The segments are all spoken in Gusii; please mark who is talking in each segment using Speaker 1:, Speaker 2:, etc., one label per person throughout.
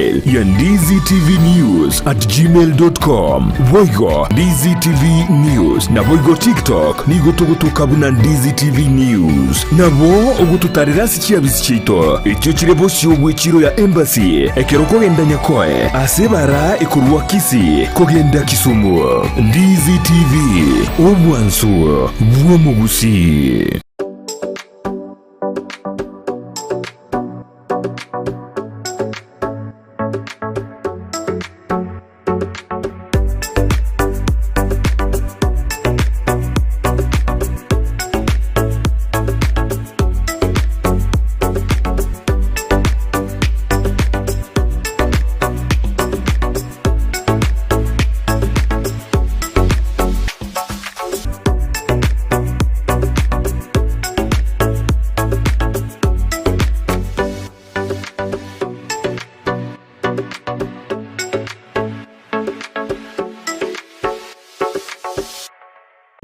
Speaker 1: Email ya ndizitvnews at gmail dot com boigo Ndizi TV News naboigo TikTok nigo togotoka buna Ndizi TV News. Nabo ogototarera ase chiabisi chiaito echio chire bosio bw'echiro ya Embassy ekero okogenda Nyakoe ase ebara ekorwa Kisii kogenda Kisumu. Ndizi TV, obwansu bw'omogusii.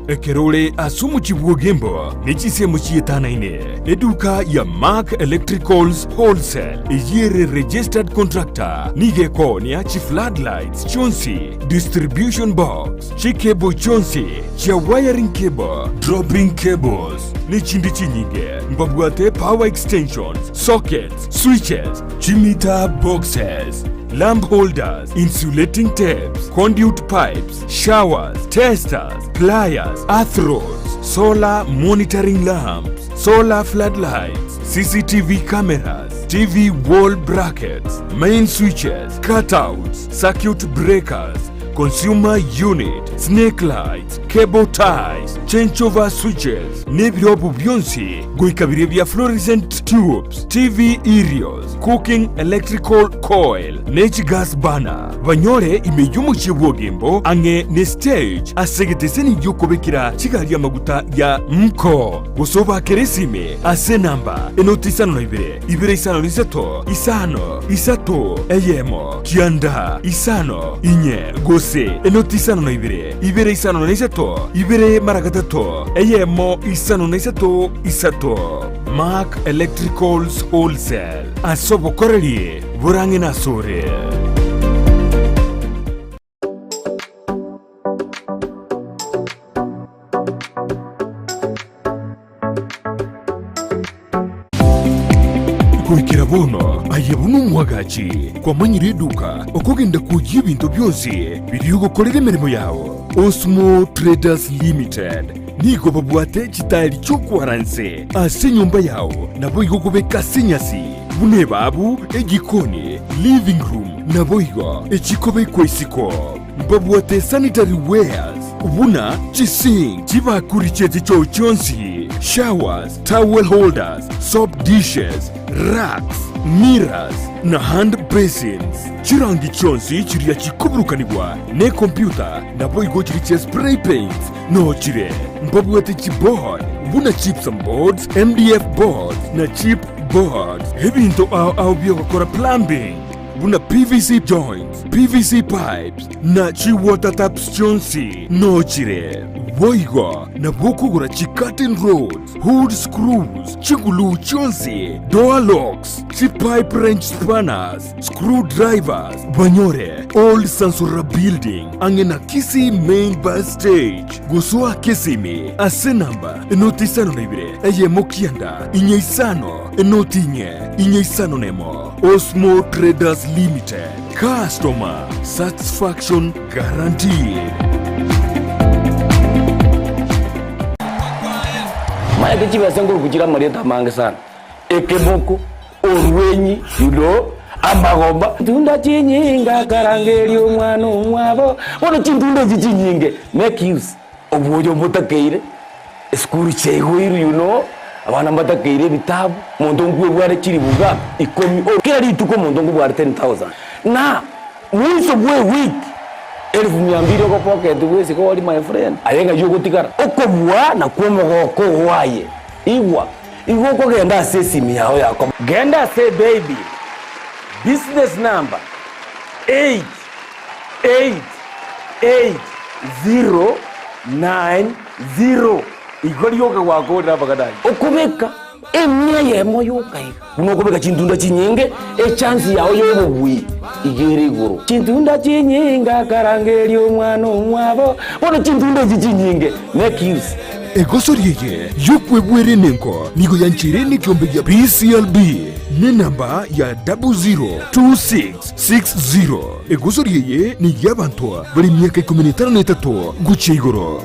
Speaker 1: Ekero ore ase omochie bw'Ogembo ne chinsemo chietanaine, eduka ya Mark Electricals Wholesale eyio ere registered contractor nigo ekoonia chifloodlights chionsi, distribution box, chicable chionsi chia wiring cable, dropping cables, ne chinde chinyinge. Mbabwate power extensions, sockets, switches, chimeter boxes, lamp holders, insulating tapes, conduit pipes, showers, testers, pliers, earth rods, solar monitoring lamps, solar floodlights, CCTV cameras, TV wall brackets, main switches, cutouts, circuit breakers, consumer unit, snake lights, cable ties, changeover switches, nebirobu bionsi goika biria bia fluorescent tubes, TV aerials, cooking electrical coil, ne chigas burner. Banyore ime y'omochie bw'Ogembo ang'e ne stage ase egeteseni gi'okobekera chigari amaguta ya Mko, gose obaakere esimi ase enamba enoti 52 253 5 3 1 9 5 4 gose enoti 52 253 2 mara gatato 1 53 3. Mark Electricals Wholesale ase obokoreri borang'e nasore. Goikera bono aye buna omwagachi kwamanyire eduka okogenda kwoyia ebinto bionsi biria ogokorera emeremo yao. Osmo Traders Limited nigo babwate chitaeri chi'okwara nse ase enyomba yao naboigo okobeka ase enyasi buna ebabu, ejikoni, living room naboigo echikobekwa isiko. Mbabwate sanitary wares buna chisink, chibakuri chie chichoo chionsi, showers, towel holders, soap dishes, racks, mirrors na hand basins. Chirangi chionsi chiria chikoburukanigwa nekompyuta naboigo chiria chia spray paints noo chire. Mbabwate chiboard buna gypsum boards, MDF boards na chip boards. Ebinto ao ao biogokora plumbing buna PVC joints, PVC pipes na chi water taps chionsi noo chire. Boigo nabo okogora chi curtain rods, hood screws, chiguluu chionsi, door locks, chi pipe wrench spanners, screw drivers, banyore Old Sansura Building ang'e na Kisii Main Bus Stage. Gosoa Kisimi ase namba enoti 52 eyemo 9 4 5 0 4 5 1. Osmo Traders Limited, customer satisfaction guaranteed.
Speaker 2: Maete chibesa nkoruku chire amarieta amange sana, ekeboko, orwenyi, you know, amagomba. Tunda chinyinge akarangeria omwana omwabo, bono chintunda echi chinyinge make use. Obuoyo mbotakeire, esukuru chiaigoirwe you know, abana mbatakeire ebitabu, omonto nkwebware chiribuga ikomi o kera rituko omonto nkobware 10,000 na mwiso bwa ewiki elfu mia mbili ogopocket bwesike ori my friend, aye ng'ai ogotigara? Okobua nakwo omogoko oo aye, igwa, igo okogenda ase esimi yao yako. Genda ase ebaybill, business number 8 8 8 0 9 0 igo rioka gwakorire amang'ana ayio. Okobeka. Emia eyemo yoka iga. Buna okobeka chintunda chinyinge, echansi yao y'obobui iga ere igoro. Chintunda chinyinge akarangeria omwana omwabo, bono chintunda echi chinyinge make use.
Speaker 1: Egosori eye y'okwebwera enengo nigo yancheire nekeombe gia PCLB nenamba ya 002660. Egosori eye ney'abanto bare emiaka ikomi na etano na etato gochia igoro.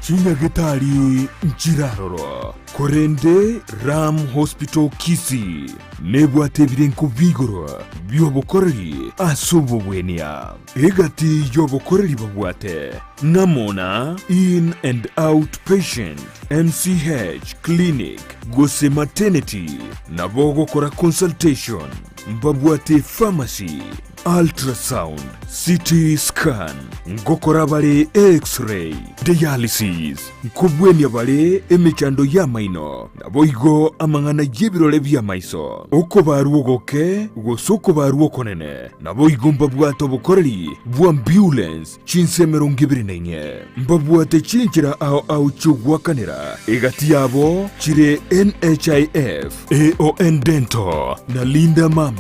Speaker 1: Chinyagetari nchiraroro, korende Ram Hospital Kisii nebwate ebirengo bi'igoro bi'obokoreri ase obobwenia. Egati y'obokoreri babwate ng'amo na In and Out Patient, MCH Clinic gose Maternity, nabo ogokora consultation, mbabwate pharmacy, Ultrasound, CT scan, ngokora bare X-ray, dialysis, nkobwenia bare emechando y'amaino, naboigo amang'ana y'ebirore bi'amaiso, okobarwa ogoke gose okobarwa okonene, naboigo mbabwate obokoreri bw'ambulance chinsa emerongo ebere na inye. Mbabwate chinchera ao ao chi'ogoakanera, egati yabo chire NHIF, AON Dental, na Linda Mama.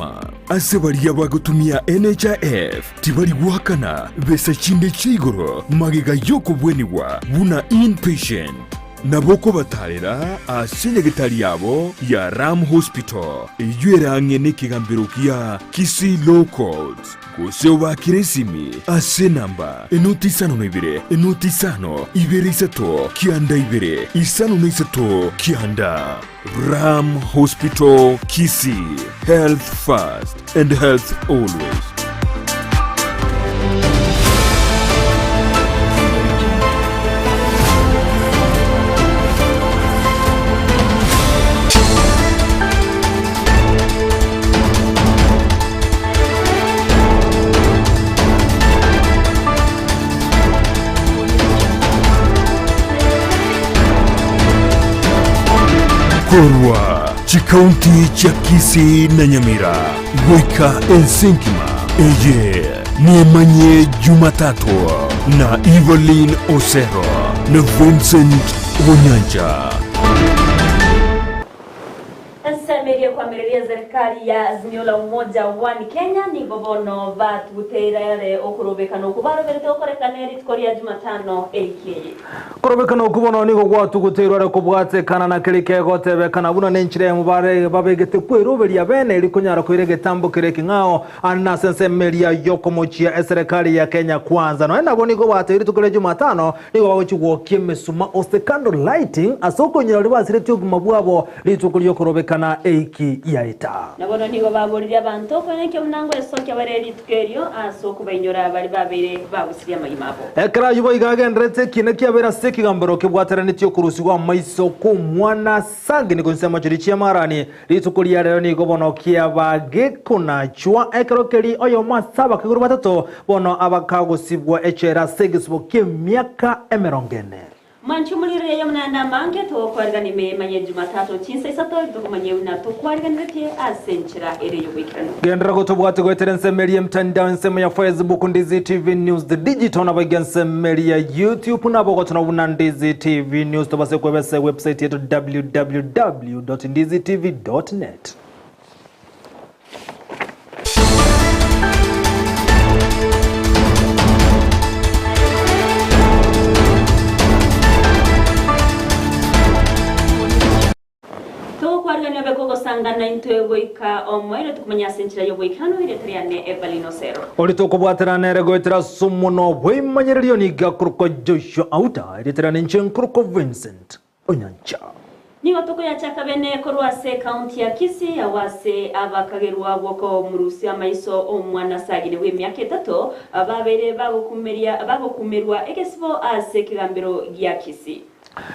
Speaker 1: Ase baria bagotumia NHIF tibari goakana besa chinde chia igoro magega y'okobwenigwa buna inpatient. Nabo okobatarera ase nyagetari yabo ya Ram Hospital eyio ere ang'e nekegambero gia Kisii Law Courts, gose obaakere esimi ase enamba enoti isano na ibere enoti isano ibere isato kianda ibere isano na isato kianda. Ram Hospital Kisii, health first and health always. Korwa chikaunti chia Kisii na Nyamira goika ense engima, eye nemanye Jumatatu na Evelyn Osero na Vincent Onyancha.
Speaker 3: Ensemo eria ekwamireria eserikari ya Azimio la Umoja One Kenya nigo bono batuguteire are okorobekana okwo baroberete gokorekana rituko ria Jumatano eiki eye.
Speaker 4: Korobekana okwo bono nigo gwatuguteirwe are kobwatekana na keria kegotebekana buna nenchera eyemo bare babegete kweroberia bene erio konyara koira egetambo keria ekeng'ao ande nase ensemo eria yokomochia eserekari ya Kenya Kwanza. Nonya nabo nigo batebirie rituko ria Jumatano Nigo bagochia gwokia emesuma ose candle lighting ase okonyora baria basiretie obogima bwabo rituko ri'okorobekana eiki yaeta.
Speaker 3: Na bono nigo baboririe abanto okoenekia buna ngoesokia bare rituko erio ase okobainyora baria babeire bagusirie amagima abo.
Speaker 4: Ekero ayio boigo agendererete ekiina kiabeire ase ekegambero kebwateranetie okorusigwa amaiso kw'omwana Sagini gonsemo chiria chi'amarani, Rituko ria rero nigo bono kiaba gekonachwa ekero keria oyomo ase abakeguru batato bono abakagosibwa echela ase egesubo ki'emiaka emerongo ene.
Speaker 3: Mwanche omorero eye buna namange togokwarigania emeema ye Jumatatu chinsa isato tokomanye buna tokwariganeretie ase enchera ere y'oboikeranu.
Speaker 4: Genderera gotobwati goetera ensemo eria emtandao ensemo ya Facebook Ndizi TV News The Digital nabo iga ensemo eria ya YouTube nabo ogotona buna Ndizi TV News tobase kwebesa ewebsite yetu www. www.ndizitv.net.
Speaker 3: Togokwarigania obe kogosangana intwe goika omoerio tokomanya ase enchera y'oboikeranu erieta riane Evelyn Osero.
Speaker 4: Oria tokobwatera nere goetera ase omonwa bw'emanyererio nigo akorokwa Joshua Auta, erieta riane inche nkorokwa Vincent. Onyancha.
Speaker 3: Nigo tokoyachaka bene korwa ase ekaunti ya Kisii agwo ase abakagerwa bw'okomorusia amaiso omwana Sagini bw'emiaka etato babeire bagokumeria bagokumerwa egesibo ase ekegambero gia Kisii.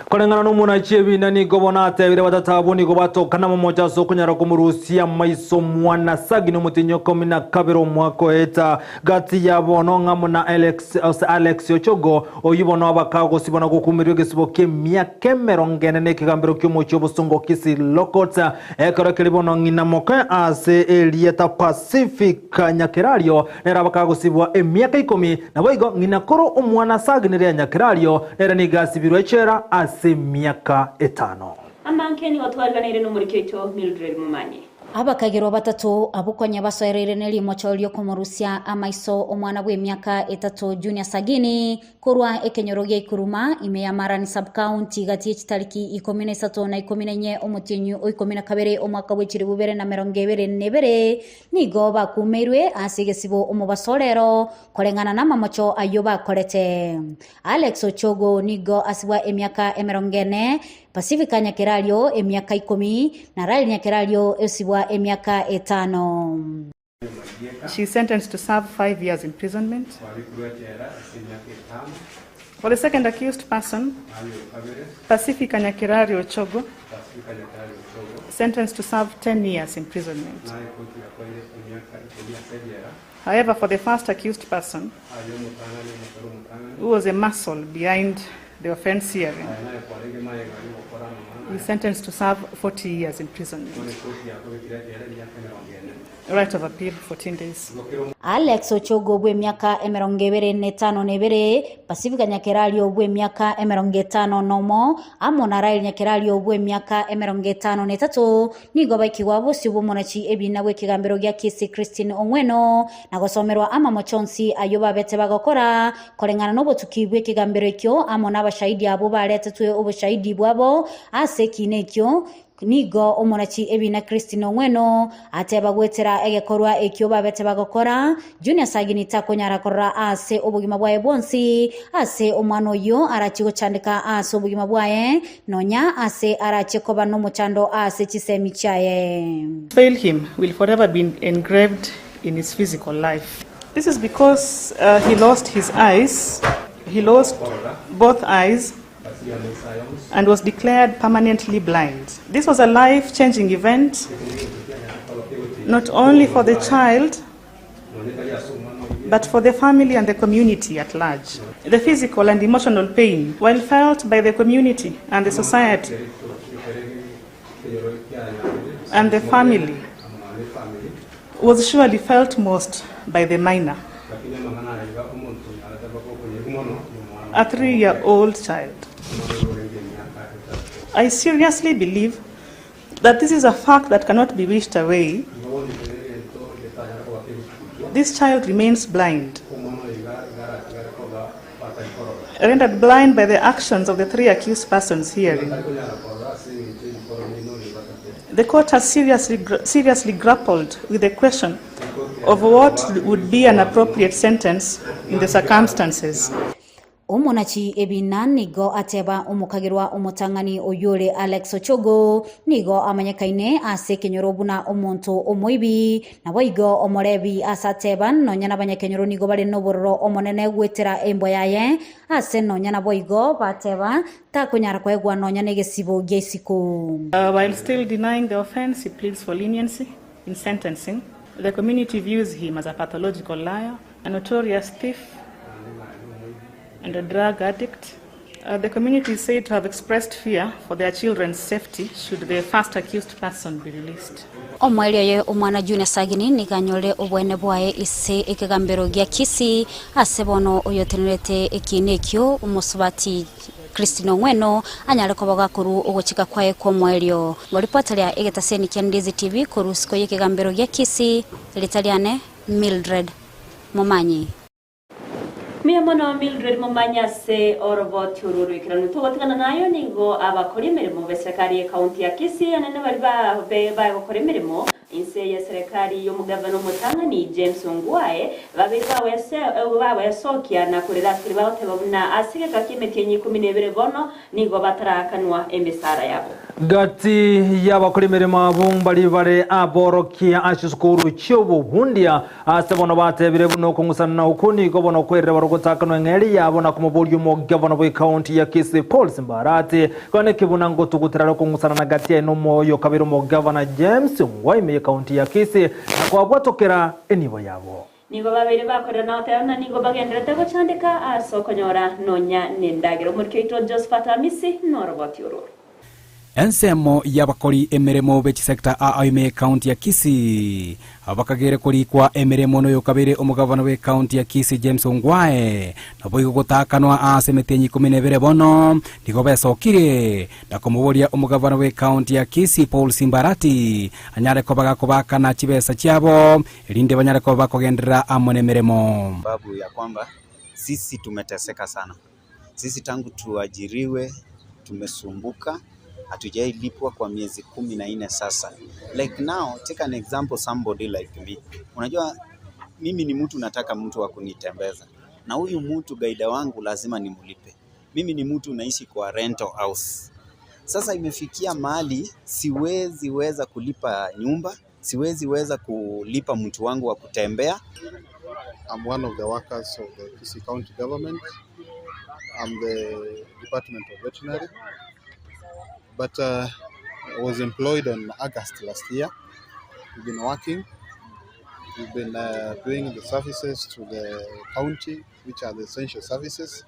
Speaker 4: Koreng'ana nomonachi ebina nigo bono atebire batata abwo nigo batokana momocha ase okonyara komorusia amaiso omwana Sagini omotienyi okomi na kabere omwaka oeta Gati ya bono ng'amo na Alex, ase Alex Ochogo, oyio bono abakagosibwa na gokumerwa egesibo ki'emiaka emerongo ene nekegambero ki'omochie obosongo Kisii Law Courts. Ekero keria bono ng'ina moke ase erieta Pacific Nyakerario nere abakagosibwa emiaka ikomi, naboigo ng'ina koro omwana Sagini Rea Nyakerario nere nigo asibirwe echela. ase emiaka etano.
Speaker 3: Amanke nigo twariganeire nomoriki oito Mildred Momanyi.
Speaker 5: Abakagerwa batato abwo konya basoereire ne rimocho ri'okomorusia amaiso omwana bw'emiaka etato Junior Sagini korwa ekenyoro gia Ikuruma ime ya Marani Sub-county gati ye chitariki ikomi na isato na ikomi na inye omotienyi o ikomi na kabere omwaka bwe chilifu ibere na emerongo ebere na ebere nigo bakumeirwe ase egesibo omobaso rero koreng'ana namamocho ayio bakorete. Alex Ochogo nigo asibwa emiaka emerongo ene, Pacifica Nyakerario emiaka ikomi, na Rael Nyakerario osibwa emiaka etano.
Speaker 6: She is sentenced to serve 5 years imprisonment. For the second accused person, Pacifica Nyakerario Ochogo, sentenced to serve 10 years imprisonment. However, for the first accused person, who was a muscle behind the offense hearing, he is sentenced to serve 40 years imprisonment. Right of appeal, 14 days.
Speaker 5: Alex Ochogo bw'emiaka emerongo ebere na etano na ebere, Pacifica Nyakerario bw'emiaka emerongo etano nomo, amo na Rael Nyakerario bw'emiaka emerongo etano na etato, Nigo baikigwa bosio bw'omonachi ebiina bw'ekegambero gia Kisii Christine Ong'weno, na gosomerwa amamocho onsi ayio babete bagokora, koreng'ana nobotuki bw'ekegambero ekio amo nabashahidi abwo baretetwe oboshahidi bwabo ase ekiina ekio. Nigo omonachi ebiina Christine Ong'weno ateba goetera egekorwa ekio babete bagokora, Junior Sagini takonyara korora aase obogima bwaye bwonsi, ase omwana oyio arachie gochandeka aase obogima bwaye, nonya ase arachie koba nomochando aase chisemi chiaye.
Speaker 6: Fail him will forever be engraved in his physical life. This is because he lost his eyes, he lost both eyes and was declared permanently blind. This was a life changing event not only for the child but for the family and the community at large. The physical and emotional pain, while felt by the community and the society and the family, was surely felt most by the minor, a 3-year-old child. I seriously believe that this is a fact that cannot be wished away. This child remains blind, rendered blind by the actions of the three accused persons herein. The court has seriously grappled with the question of what would be an appropriate sentence in the circumstances.
Speaker 5: Omonachi ebina nigo ateba omokagerwa omotang'ani oyio ore Alex Ochogo nigo amanyekaine ase ekenyoro buna omonto omoibi, naboigo omorebi ase ateba nonya nabanyakenyoro nigo bare nobororo omonene goetera embwa yaye ase nonya naboigo bateba takonyara koegwa nonya negesibo gia isiko.
Speaker 6: While still denying the offence, he pleads for leniency in sentencing. The community views him as a pathological liar, a notorious thief, and a drug addict. The community is said to have expressed fear for their children's safety should the first accused person be released.
Speaker 5: Omoerio oye omwana Junior Sagini nigo anyore oboene bwaye ase ekegambero gia Kisii ase bono oyotenenerete ekiina ekio omosubati Christine Ong'weno anyare koba gakorwa ogochika kwaye kw'omoerio. Ngoripota ria egetaseni kia Ndizi TV korwa isiko y'ekegambero gia Kisii, erieta riane Mildred Momanyi.
Speaker 3: Mbuya mono Mildred Momanyi ase oroboti orwo rw'ekeranu. Togotigana nayo nigo abakori emeremo b'eserekari y'ecounty ya Kisii anene baria babe bagokora emeremo inse y'eserekari y'omogavana omotang'ani James Ongwae babeire bagoesokia na korera ase bagoteba buna ase egeka ki'emetienyi ikomi na ebere bono Nigo bataraakanwa emesara yabo.
Speaker 4: Gati y'abakora emeremo abwo mbaria bare aborokia ase chisukuru chi'obobundia, ase bono batebire buna okong'usanana okwo nigo bono kwerire bare gotakanwa eng'eria yabo na komoboria omogavana bw'ekaunti ya Kisii Paul Simbarati kwane ki buna ngotugutera are okong'usanana gati yaye nomoyo kabere omogavana James Ongwae ime y'ekaunti ya Kisii na koabwatokera enibo yabo.
Speaker 3: Nigo babeire bakorera na goteba ng'a nigo bagendererete gochandeka ase okonyora nonya nendagera. Omoriki oito Josephat Amisi noroboti orwo.
Speaker 7: Ensemo y'abakori emeremo be chisecta aa ime y'ecounty ya Kisii abakagere korikwa emeremo noyokabeire omogavana bw'ecounty ya Kisii James Ongwae naboigo gotakanwa ase emetienyi ikomi na ebere bono nigo besokire na komoboria omogavana bw'ecounty ya Kisii Paul Simbarati anyare koba gakobakana chibesa chiabo erinde banyare koba bakogenderera amo nemeremo.
Speaker 8: Sababu ya kwamba sisi tumeteseka sana. Sisi tangu tuajiriwe tumesumbuka, hatujailipwa kwa miezi 14 sasa. Like now, take an example somebody like me. Unajua mimi ni mtu nataka mtu wa kunitembeza. Na huyu mtu guide wangu lazima nimlipe. Mimi ni mtu naishi kwa rental house. Sasa imefikia mahali siwezi weza kulipa nyumba, siwezi weza kulipa mtu wangu wa kutembea.
Speaker 9: I'm one of the workers of the Kisii County government. I'm the Department of Veterinary, but I was employed on August last year. We've been working. We've been doing the services to the county, which are the essential services.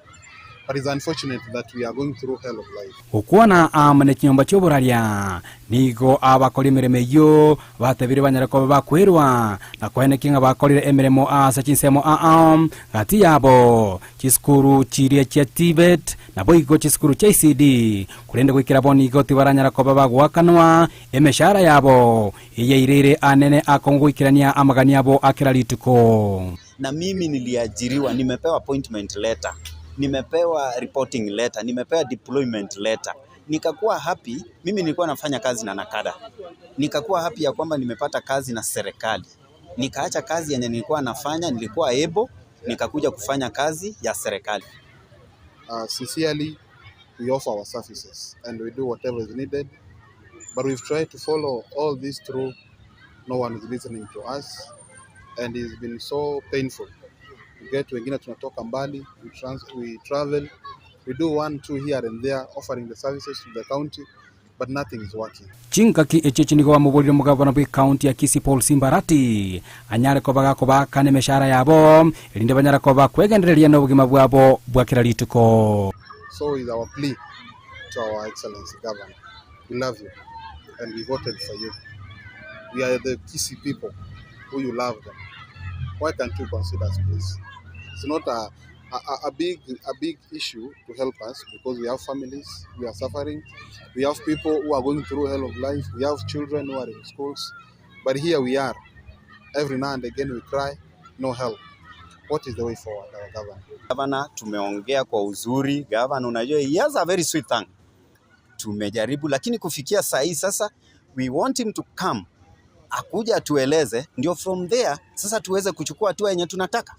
Speaker 9: But it's unfortunate that we are going through hell of life.
Speaker 7: Gokwana amo ne chinyomba chi'oboraria, nigo abakora emeremo eyio batebire banyare koba bakwerwa na koenekia ng'a bakorire emeremo ase chinsemo aa gati yabo, chisukuru chiria chia TVET, naboigo chisukuru chia ECD, korende goikera bono igo tibaranyara koba bagoakanwa emeshahara yabo eyairire anene akong'u goikerania amagani abo a kera rituko.
Speaker 8: Na mimi niliajiriwa, nimepewa appointment letter, nimepewa reporting letter, nimepewa deployment letter. Nikakuwa happy, mimi nilikuwa nafanya kazi na Nakada. Nikakuwa happy ya kwamba nimepata kazi na serikali. Nikaacha kazi yenye nilikuwa nafanya, nilikuwa able, nikakuja kufanya kazi ya serikali.
Speaker 9: Sincerely, we offer our services and we do whatever is needed, but we've tried to follow all this through. No one is listening to us and it's been so painful. We get wengine tunatoka mbali, we travel, we do one, two here and there, offering the services to the county, but nothing is working.
Speaker 7: Chingaki echi echi nigo bamoborire omogabana bwe county ya Kisii Paul Simbarati anyare koba gakobakana emeshahara yabo erinde banyare koba kwegendereria na obogima bwabo bwa kera rituko.
Speaker 9: So is our plea to our Excellency Governor. We love you and we voted for you. We are the Kisii people who you love them. Why can't you consider us, please? It's not a big issue to help us because we have families, we are suffering, we have people who are going through hell of life, we have children who are in schools, but here we are. Every now and again we cry, no help. What is the way forward, our governor?
Speaker 8: Governor, tumeongea kwa uzuri. Governor, unajua, he has a very sweet tongue. Tumejaribu, lakini kufikia saa hii sasa, we want him to come. Akuja atueleze, ndio from there sasa tuweze kuchukua hatua yenye tunataka.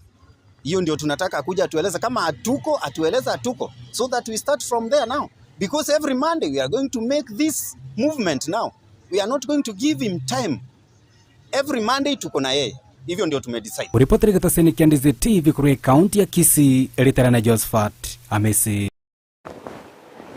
Speaker 8: Hiyo ndio tunataka, akuja atueleze kama hatuko, atueleze hatuko, so that we start from there now. Because every Monday we are going to make this movement now. We are not going to give him time. Every Monday tuko na yeye. Hivyo ndio tumedecide.
Speaker 7: Uripoteri gataceni kia Ndizi TV kuri kaunti ya Kisii, Ritara na Josephat Amesi.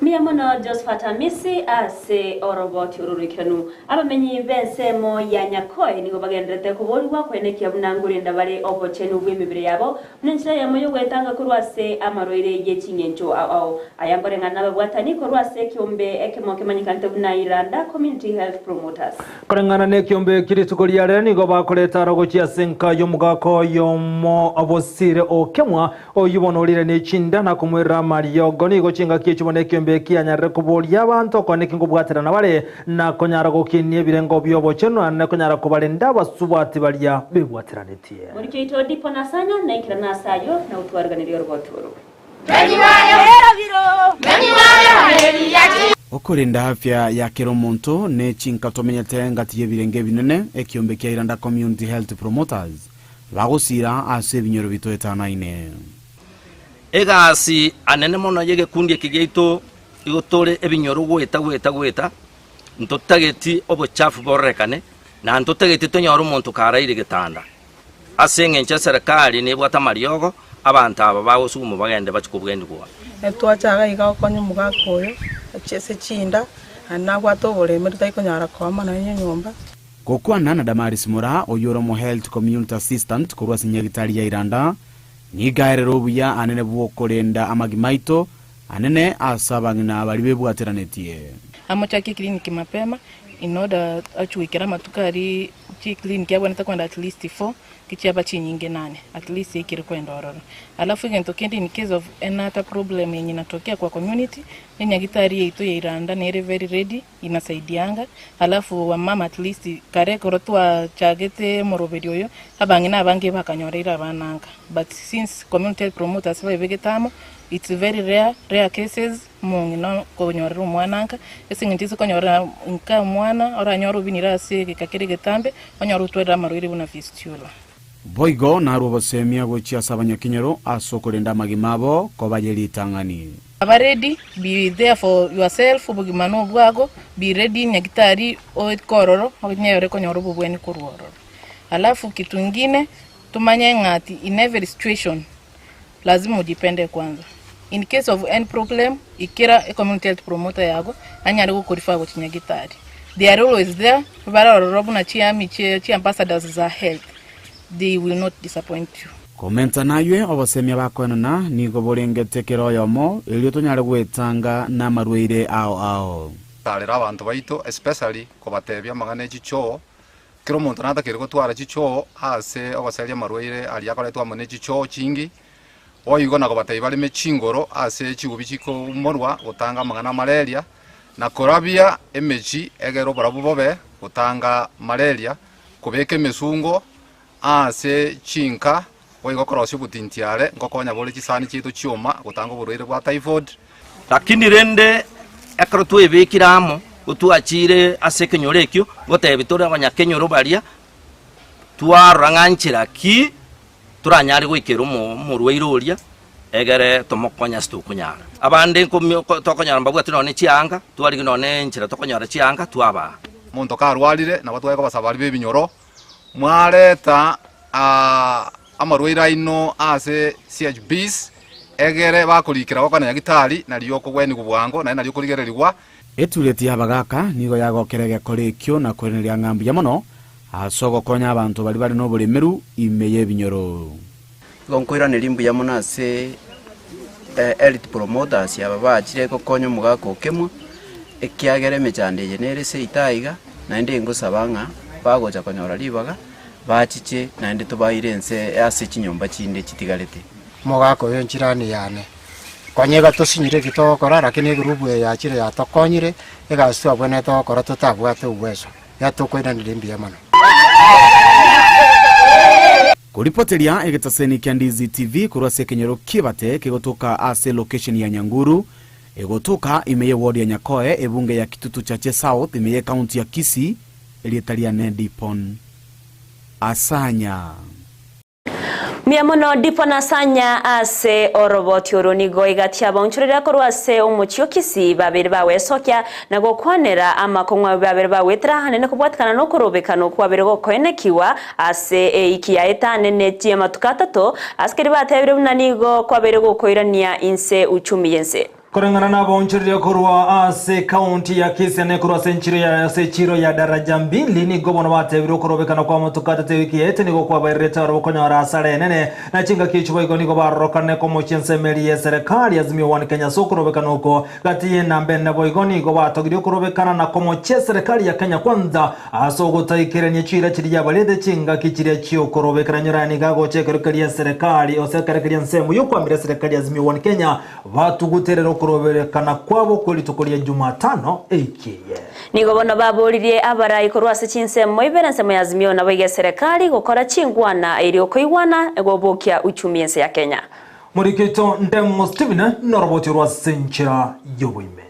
Speaker 3: Mia mono Josephat Amisi ase oroboti orurikanu abamenyi bensemo ya Nyakoe nigo bagenderete kuborigwa kwenekia bunangurinda bare obochenu bw'emibiri yabo nenchira yamo yogwetanga korwa ase amarwaire y'eching'encho ao ao ayangoreng'ana babwatani korwa ase ekiombe ekemo kemanyikanete buna Iranda Community Health Promoters.
Speaker 4: Koreng'ana na ekiombe kirituko riare nigo bakoreta arogochia ase enka y'omogaka oyomo obosire okemwa oyu bono orire na echinda na komwerera amariogo nigo chingaki echi bono ekiombe kianyarire koboria abanto okone kingobwaterana bare na konyara gokinia ebirengo bia obochenu na konyara kobarenda abasubati baria bebwateranetie.
Speaker 3: Murikyo dipo nasanya na ikira nasayo na utwarganirie orogotoro.
Speaker 10: Okorinda afya ya kero omonto ne chinka tomenyete ngati ya ebirenge ebinene ekiombe kia Iranda Community Health Promoters bagosira ase ebinyoro bitoetanaine.
Speaker 11: Egasi anene mono yegekundi eki giaito igotore ebinyoro gweta gweta gweta ntotageti obochafu borekane na ntotageti tonyore omonto karaire getanda ase eng'encho eserikali nebwate amariogo abanto aba bagosuma bagende bachikobwendigwa.
Speaker 12: Etwachaga iga gokonya omogaka oyo ase chinda naende nabwate oboremi totarikonyara koama naende nyomba.
Speaker 10: Gokwana na Damaris Mura oyoro mo health community assistant korwa ase nyagitari ya Iranda nigaerera obuya anene bwokorenda amagimaito anene ase abang'ina bari bebwateranetie.
Speaker 6: Amochakie eclinic mapema in order achie goikera amatuko aria chiclinic abwenerete kogenda at least four, ki chiaba chinyinge nane, at least aikere kogenda ororo. Alafu egento kende in case of any other problem yenye inatokea kwa community, enyagitari yaito ya Iranda nere very ready, inasaidianga, alafu wamama at least kare ekero twachagete omoroberi oyo, abang'ina abange bakanyoreire abana anga, but since community health promoters baebegete amo, it's very rare, rare cases omong'ina okonyorera omwana nka, ase eng'encho ase konyorera nka omwana oranyore obinire ase egeka kere egetambe, onyore otwarire amarwaire buna fistula.
Speaker 10: Boigo narue obosemia gochia ase abanyakenyoro ase okorenda amagima abo koba ye ritang'ani.
Speaker 6: Aba ready, be there for yourself, obogima nobwago, be ready nyagitari oike ororo, onyore konyora obobweni korwa ororo. Alafu kitu ingine, tomanye ng'a ati in every situation, lazima ojipende kwanza. In case of any problem, ikera ecommunity health promoter yago, anyare gokorefer gochia nyagitari. They are always there, bare ororo buna chiarmy chie chiambassadors za health, they will not disappoint you.
Speaker 10: Komenta naywe, obosemia bakoenana nigo borengete kera oyomo, erio tonyare gwetanga namarwaire ao ao.
Speaker 13: Tarera abanto baito especially kobatebia amang'ana e chichoo, kera omonto natakeire gotwara chichoo ase ogoseria amarwaire aria akoretwa amo ne chichoo chingi, boigo na kobatebia bareme chingoro ase chigubi chikoumorwa gotanga amang'ana a malaria, na korabia emechi egere oborabu bobe gotanga malaria, kobeka emesungo Ase chinka, boigo korosia obotintiare nkokonya bore chisani chiaito chioma gotanga oborwaire bwa typhoid.
Speaker 11: Lakini rende ekero twebekire amo, gotwachire ase ekenyoro ekio, ngotebi tore abanyakenyoro baria, twarora ng'a nchera ki toranyare goikera omo omorwaire oria, egere tomokonye ase tokonyara. Abande nkomi tokonyora mbabwati nonye ne chianga, twarigia nonye enchera tokonyora chianga twabaa.
Speaker 13: Omonto karwarire, nabo tware kobasaba baria b'ebinyoro, Mwareta amarwaire aino ase CHBs, egere bakorikera gokana nyagitari, nario okogwenigwa bwango, naende nario okorigererigwa.
Speaker 10: Etureti y'abagaaka nigo yagokera egekora ekio na koiraneria ng'a mbuya mono ase ogokonya abanto baria bare noboremeru ime y'ebinyoro.
Speaker 14: Igo nkoiraneria mbuya mono ase health promoters aba bachire gokonya omogaka okemwa, ekiagera emechando eye nere seito aiga, naende ngosaba ng'a bagocha konyora ribaga, bachiche naende tobaire ense ase chinyomba chinde chitigarete.
Speaker 15: Omogaka oyo enchirani yane, konya iga tosinyire eki togokora, lakini egurupu eye yachire yatokonyire, egasi twabwenerete gokora totabwate uwezo, yatokoiraneria mbuya mono.
Speaker 10: Koripoteria egetaseni kia Ndizi TV korwa ase ekenyoro ki'Ebate kegotoka ase elocation ya Nyanguru, egotoka ime y'eward ya Nyakoe, ebunge ya Kitutu Chache South ime y'ecounty ya Kisii, erieta riane Dipon Asanya.
Speaker 3: Mbuya mono Dipon Asanya ase oroboti oro nigo egati abaonchoreria korwa ase omochie o Kisii babere bagwesokia na gokwanera amakong'u abwo babere bagwetera ahanene kobwatikana nokorobekana okwo kwabere gokoenekigwa Ase eiki ya etanene chi'amatuko atato, asikeri batebire buna nigo kwabeire gokoirania inse uchumi y'ense.
Speaker 4: Koreng'ana nabaonchoreria korwa ase ekaunti ya Kisii ane korwa ase enchiro ya ase echiro ya Daraja Mbili nigo bono batebire okorobekana kwa amatuko atato ewiki yaete nigo kwabairerete barabwo konyora asara enene na chingaki echio boigo nigo barorokane komochia ensemo eria y'eserekari Azimio One Kenya ase okorobekana oko gati y'enamba ene boigo nigo batogirie okorobekana na komochia eserekari ya Kenya Kwanza Ase ogotaikerania chiira chiria yabarete chingaki chiria chi'okorobekana nyora nigo agocha ekero keria eserekari gose ekero keria ensemo y'okwambera eserekari ya Azimio One Kenya batuguterera okoroberekana kwabo kwe rituko ria Jumatano eiki eye.
Speaker 3: Nigo bono baboririe abarai korwa ase chinsemo ibere ensemo ya Azimio naboigo eserekari gokora chingwana erio okoigwana gobokia uchumi ense ya Kenya.
Speaker 4: Morikito Ndemo Stephen noroboti orwa ase enchera y'oboime.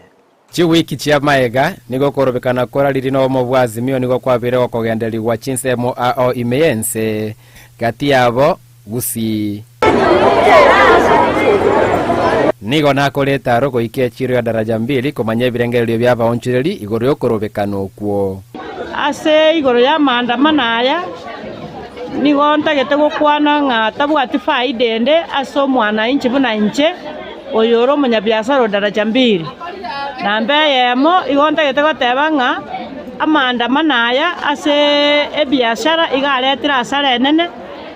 Speaker 16: Chiwiki chi'amaega, nigo okorobekana korariri nobomo bwa Azimio nigo kwabeire gokogenderigwa chinsemo ao ime y'ense, gati yabo Gusii. Nigo nakorete aro goika echiro ya Daraja Mbili komanya ebirengererio bi'abaonchoreri igoro y'okorobekana okwo.
Speaker 17: Ase igoro y'amaandamano aya, nigo ntagete gokwana ng'a tabwati faida ende ase omwananchi buna inche, oyo ore omonyabiasara o Daraja Mbili. Namba eyemo, igo ntagete goteba ng'a amaandamano aya ase ebiashara iga aretire hasara enene,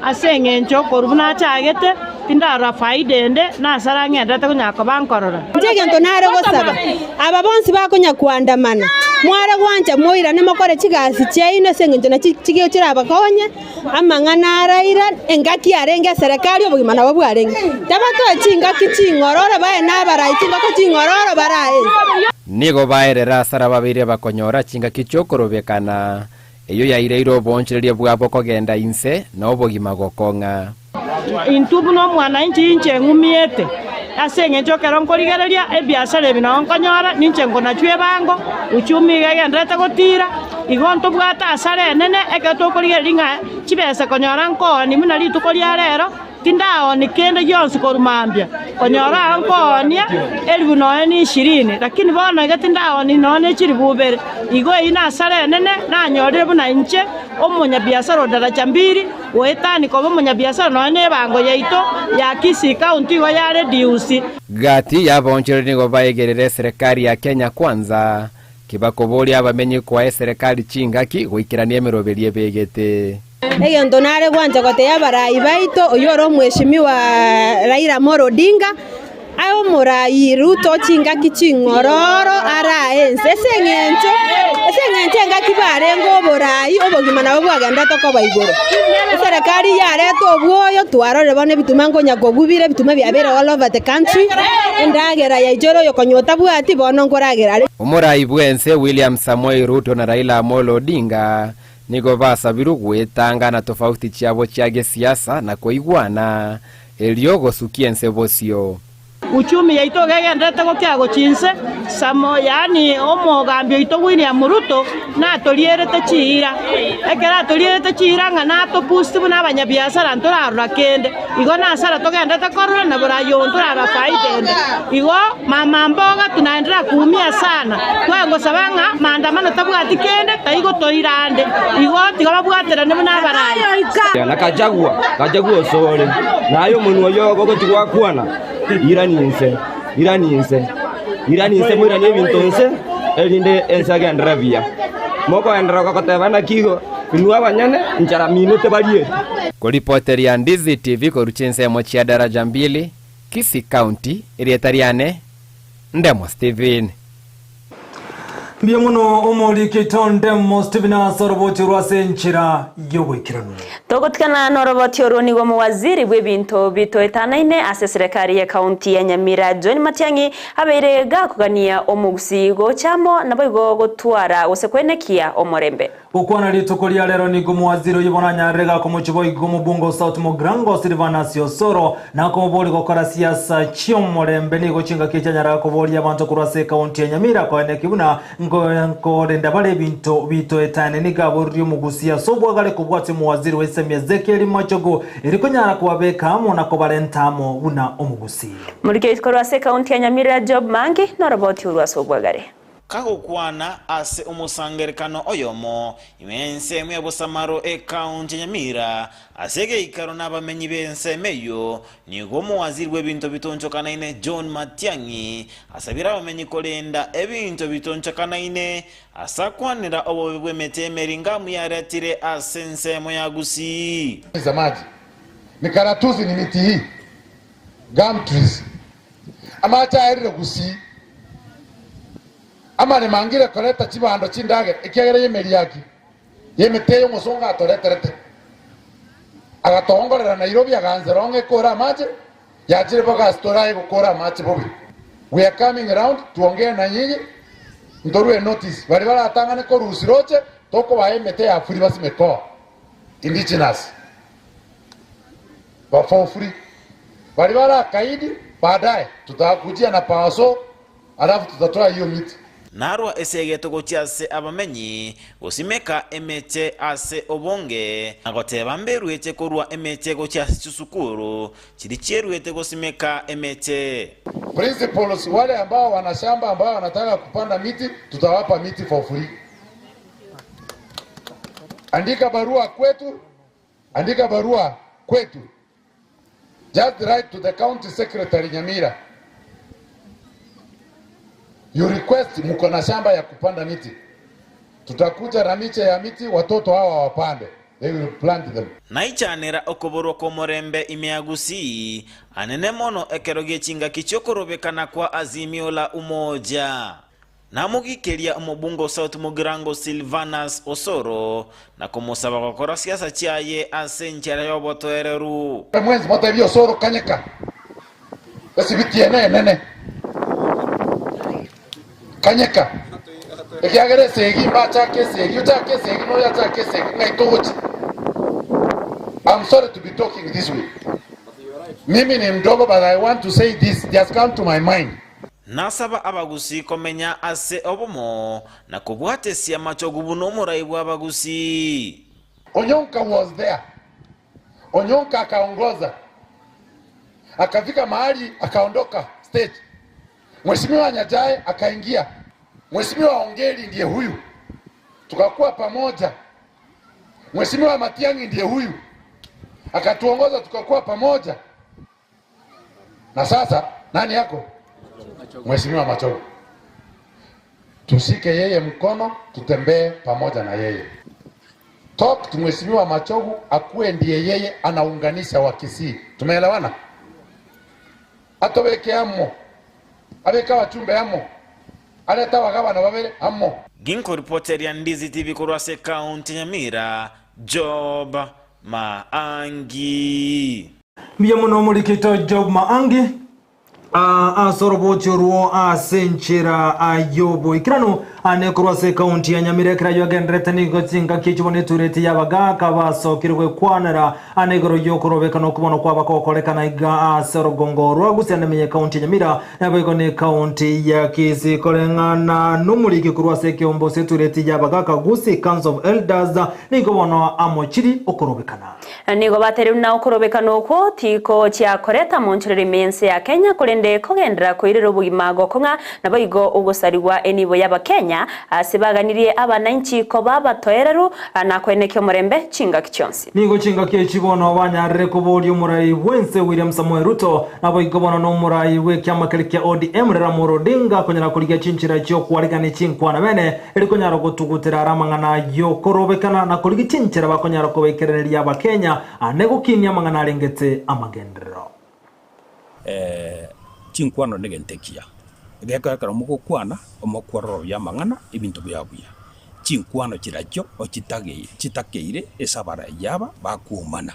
Speaker 17: ase eng'encho korwa buna achagete, Tindarora faida ende, na asara ng'enderete konyara koba nkorora.
Speaker 18: Inche egento nare gosaba, aba bonsi bakonya koandamana, mware gwancha moirane mokore chigasi chiaino ase engencho nachi chirabakonye, amang'ana araira, engaki yarenge eserekari obogima nabo bwarenge. Tabatoe chingaki ching'ororo baye nabarai chingoko ching'ororo barae ense.
Speaker 16: Nigo baerera asara babeire bakonyora chingaki chi'okorobekana, eyio yaireire oboonchoreria bwabo kogenda inse na obogima gokong'a.
Speaker 17: Intwe buna omwananchi inche ng'umiete, ase engencho ekero nkorigereria ebiasara ebi nao nkonyora, ninche nkonachwa ebango, uchumi iga egendererete gotira, igo ntobwate asara enene ekero tokorigereria ng'a chibesa konyora nkooni buna rituko ria rero, tindaoni kende gionsi korwa mambia, konyora aa nkoonia elifu nonya na ishirini, lakini bono iga tindaoni nonya ne chilifu ibere. Igo eyio nasara enene nanyorire buna inche omonyabiasara o daraja mbili. Goetania koba omonyabiasara nonya nebango yaito ya Kisii County igo yare Diusi.
Speaker 16: Gati y'abaonchoreri nigo baegerire eserekari ya Kenya Kwanza, kibakoboria abamenyi koa eserekari chingaki goikerania emeroberio ebegete.
Speaker 18: Egento nare gwancha gotebia abarai baito, oyio ore omweshimiwa Raila Amolo Odinga, Aye omorai Ruto chingaki ching'ororo arae ense, ase eng'encho ase eng'encho engaki barenge oborai obogima nabo bwagenderete koba igoro. Eserekari yareta obwoyo twarorire bono ebituma nkonya kogubire ebituma biabeire all over the country, endagera yaichore oyokonya otabwati bono nkoragera are.
Speaker 16: Omorai bw'ense William Samoei Ruto na Raila Amolo Odinga nigo basabirwe gwetanga na tofauti chiabo chia gesiasa na koigwana Erio gosukia ense bosio.
Speaker 17: Uchumi yaito iga egendererete gokia gochia inse, Samo, yaani omogambi oito William Ruto, natorierete chiira. Ekero atorierete chiira ng'a natoboost buna abanyabiasara ntorarora kende. Igo nasara togenderete korora na borayi obo ntorarora faida ende. Igo mama mboga tunaendelea kuumia sana. Twagosaba ng'a maandamano tabwati kende taigotoira ande. Igo tiga babwaterane buna abarai.
Speaker 19: Na Gachagua, Gachagua osore, naye omonwa oyio ogochia gwakwana, irani inse, irani inse, irani inse moiranie ebinto inse, erinde ense egenderere buya. Mokoenderera goteba naki igo, inwe abanyene nchara mino tebarieti.
Speaker 16: Koripoteria Ndizi TV korwa chinsemo chia Daraja Mbili, Kisii County, erieta riane Ndemo Stephen.
Speaker 4: Mbuya mono omoriki oito Ndemo Stephen ase oroboti orwo ase enchera y'oboikeranu.
Speaker 3: Togotigana noroboti orwo nigo omowaziri bw'ebinto bitoetanaine ase eserekari y'ekaunti ya Nyamira John Matiang'i abeire gakogania omogusii gocha amo naboigo gotwara gose kwenekia omorembe.
Speaker 4: Gokwana rituko ria rero nigo omowaziri oyio bono anyarire gakomochia boigo omobunge o South Mugirango Silvanus Osoro na komoboria gokora siasa chi'omorembe nigo chingaki echi anyarire koboria abanto korwa ase ekaunti ya Nyamira koenekia buna nkorenda bare ebinto bitoetane nigo aboririe omogusia ase obwagare kobwatia omowaziri wa Isemi Ezekiel Machogu eri konyara kobabeka amo na kobarenta amo buna omogusii.
Speaker 3: Morikei korwa ase ekaunti ya Nyamira Job Mangi noroboti orwo ase obwagare.
Speaker 20: Kagokwana ase omosangererekano oyomo ime y'ensemo ya Bosamaro ekaunti ya Nyamira ase egeikaro nabamenyi b'ensemo eyio, nigo omowaziri bw'ebinto bitonchokanaine John Matiang'i asabire abamenyi korenda ebinto bitonchokanaine ase akwanera obobe bw'emete emeringamu yaretire ase ensemo ya Gusii.
Speaker 21: Za maji mikaratusi ni miti hii gum trees Amache aerire gusii, amaremo angire koreta chibando chindagera, ekiagera y'emeriaki y'emete eye omosongo atoreterete. Agatoongorera Nairobi agaanzera ong'e ekore amache, yachire mpaka ase tore aye gokora amache bobe. We are coming round tuongee na nyinyi ntorue notice baria baratang'ane korusia roche tokobaa emete ya free basimeke oo indigenous. Ba for free baria barakaidi baadaye tutakujia na power saw alafu tutatoa hiyo miti.
Speaker 20: Narwa esegeto gochia ase abamenyi, gosimeka emeche ase obonge, na goteba mberuete korwa emeche gochia ase chisukuru chiria chieruete gosimeka emeche.
Speaker 21: Principals wale ambao wana shamba ambao wanataka kupanda miti tutawapa miti for free. Andika barua kwetu, andika barua kwetu. Just write to the county secretary Nyamira. You request mko na shamba ya kupanda miti. Tutakuja na miche ya miti watoto hawa wapande. They will plant them.
Speaker 20: Naichanera okoborwa kw'omorembe ime ya Gusii, anene mono ekero gie chingaki chi'okorobekana kwa Azimio la Umoja. Namogikeria omobunge o South Mugirango Silvanus Osoro na komosaba gokora siasa chiaye ase enchera y'obotoereru.
Speaker 21: Mwensi motebie Osoro kanyeka esibiti ene enene, kanyeka, ekiagera esegi mbachake esegi, ochake esegi noyo achake esegi, ng'ai togochia? I'm sorry to be talking this way. Mimi ni mdogo but I want to say this, it has come to my mind.
Speaker 20: Nasaba abagusii komenya ase obomo na kobwatesia amachogu buna omorai bw'abagusii.
Speaker 21: Onyonka was there. Onyonka akaongoza. Akafika mahali akaondoka stage. Mheshimiwa Nyachae akaingia. Mheshimiwa Ongeri ndiye huyu. Tukakuwa pamoja. Mheshimiwa Matiang'i ndiye huyu. Akatuongoza tukakuwa pamoja. Na sasa nani yako? Mheshimiwa Machogu. Tushike yeye mkono, tutembee pamoja na yeye. Talk to Mheshimiwa Machogu akuwe ndiye yeye anaunganisha Wakisii. Tumeelewana? Atobeke amo, abeke abachumbe amo, arete abagabana babere amo.
Speaker 20: Ginkoripoteria Ndizi TV korwa ase ekaunti ya Nyamira, Job Maangi.
Speaker 4: Mbuya mono omorikito Job Maangi ase orobochi orwo ase enchera y'oboikeranu ane korwa ase ekaunti ya Nyamira ekero ayio agenderete nigo chingaki echio bono etureti y'abagaaka basokire gwekwanera ane igoro y'okorobekana okobona kw'abakokorekana iga ase orogongo rwa Gusii ane ime y'ekaunti ya Nyamira naboigo ne ekaunti ya Kisii koreng'ana nomoriki korwa ase ekeombe ase etureti y'abagaaka Gusii Council of Elders nigo bono amochiri okorobekana.
Speaker 3: Nigo bateire buna okorobekana okwo tikochia koreta monchorero ime y'ense ya Kenya, korende kogenderera koirera obogima gokong'a, naboigo ogosarigwa enibo y'Abakenya ase baganirie abanainchi koba abatoereru na koenekia omorembe chingaki chionsi.
Speaker 4: Nigo chingaki echi bono banyarire koboria omorai bw'ense William Samoei Ruto, naboigo bono nomorai bw'ekiama keria kia ODM Raila Amolo Odinga konyara korigia chinchera chi'okwarigania chinkwana bene Eri konyara gotugutera are amang'ana y'okorobekana na korigia chinchera bakonyara kobaikerereria Abakenya ane gokinia amang'ana arengete amagenderero.
Speaker 2: Chinkwano negento ekiya, egekora ekero mogokwana omokwororobia amang'ana ebinto bia buya. Chinkwano chirachio ochitagei chitakeire ase abarai aba bakwomana.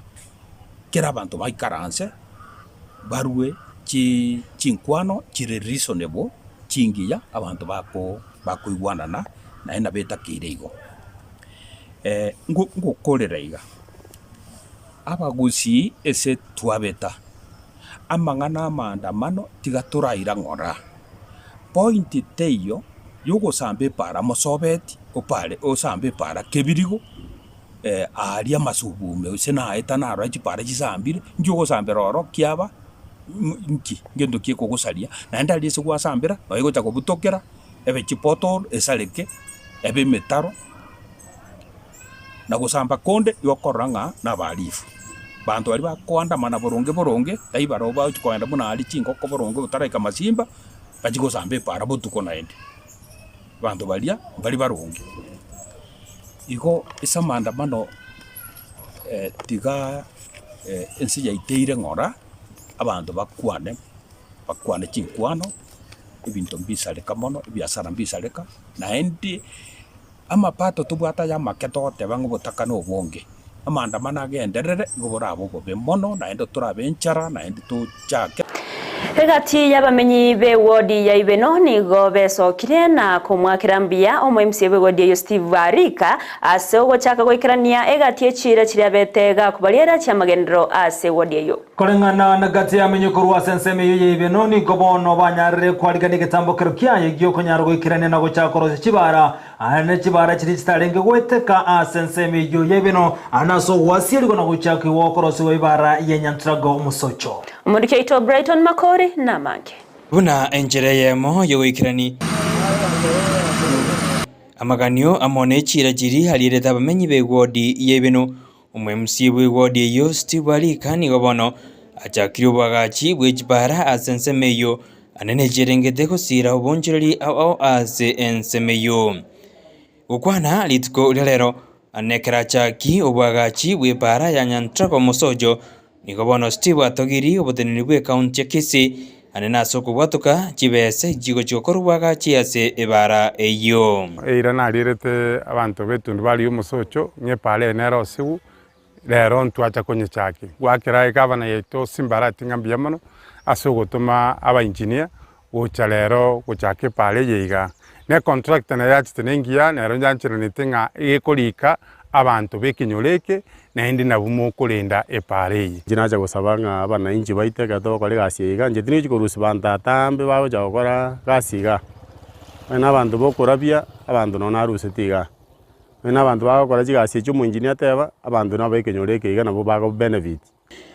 Speaker 2: Kera abanto baikaranse barue chi chinkwano chire reasonable chingiya abanto bako bakoigwanana naende nabo etakeire igo. Ngokorera iga, abagusii ase twabeta, amang'ana amaandamano tiga toraira ng'ora. Point teiyo yogosamba epara mosobeti opare osambe epara kebirigo aaria amasubume gose naeta narora chipara chisambire, inki ogosambera oro kiaba nki ngento ki ekogosaria, naende aria ase gwasambera nonya egocha kobutokera. Ebe chipothole esareke, ebe emetaro, na gosamba konde igo okorora ng'a nabahalifu. Banto baria bakoandamana boronge boronge, tai barobwo bagochia kogenda buna aria chingoko boronge otaraika masimba, bachie gosamba epaara botuko naende. Abanto baria mbari baronge. Igo ase amaandamano tiga ense yaiteire ng'ora, abanto bakwane, bakwane chinkwano. Ebinto mbisareka mono, ebiasara mbisareka, naende amapato tobwate aya amake togoteba ng'a obotaka na obonge, amaandamano agenderere nigo borabe obobe mono naende torabe enchara naende tochake.
Speaker 3: Egati y'abamenyi b'ewodi ya Ibeno nigo besokire na komwakera mbuya omo-MCA bw'ewodi eyio Steve Arika ase ogochaka goikerania egati echiira chiria abete gakobariera chi'amagenderero ase ewodi eyio.
Speaker 4: Koreng'ana na gati y'amenyo korwa ase ensemo eyio y'eibeno, nigo bono banyarire kwarigania egetambokero kiaye gi'okonyara goikerania na gochaka korosia chibara, aye ne chibara chiria chitarenge goeteka ase ensemo eyio y'eibeno, aye nase ogwasierigwa na gochakigwa okorosigwa ebara ya Nyantrago omosocho.
Speaker 3: Omoriki oito Brighton Makori namange.
Speaker 22: Buna enchera eyemo y'ogoikerania amaganio amo ne chiira chiria arierete abamenyi b'egwodi y'eibeno. Omo-MC bw'ewodi eyio Steve Arika nigo bono achakire oboagachi bwe chipara ase ensemo eyio ande nechiarengete gosiira obonchoreri ao ase ensemo eyio. Gokwana rituko ria rero. Ane ekero achaki obwagachi bw'epaara ya Nyantrago Mosojo, nigo bono Steve atogiri oboteneneri bw'ecounty ya Kisii ane nase okobwatoka chibese chigochia gokora obwagachi ase ebaara eyio.
Speaker 1: Eira narierete abanto b'etundubari y'omosocho ng'a epaara eye nere osigu, rero ntwacha konyechaki. Goakera egavana yaito Simba Arati ng'a mbuya mono ase ogotoma abaengineer gocha rero gochaka epaara eye igaa. Na econtractor naye yachete nengiya, nero nyancheranete ng'a egekorika abanto b'ekenyoro eke, naende nabwo mokorenda epaara eye.
Speaker 5: Inche nacha gosaba ng'a abanainchi baito ekero togokora egasi eye iga, inche tinigochi korusia banto atambe bagocha gokora gasi igaa. Onye na abanto bokorabia, abanto nabo naruseti igaa. Onye na abanto bagokora chigasi echio omoengineer ateba, abanto nabo ekenyoro eke iga nabo bago benefit.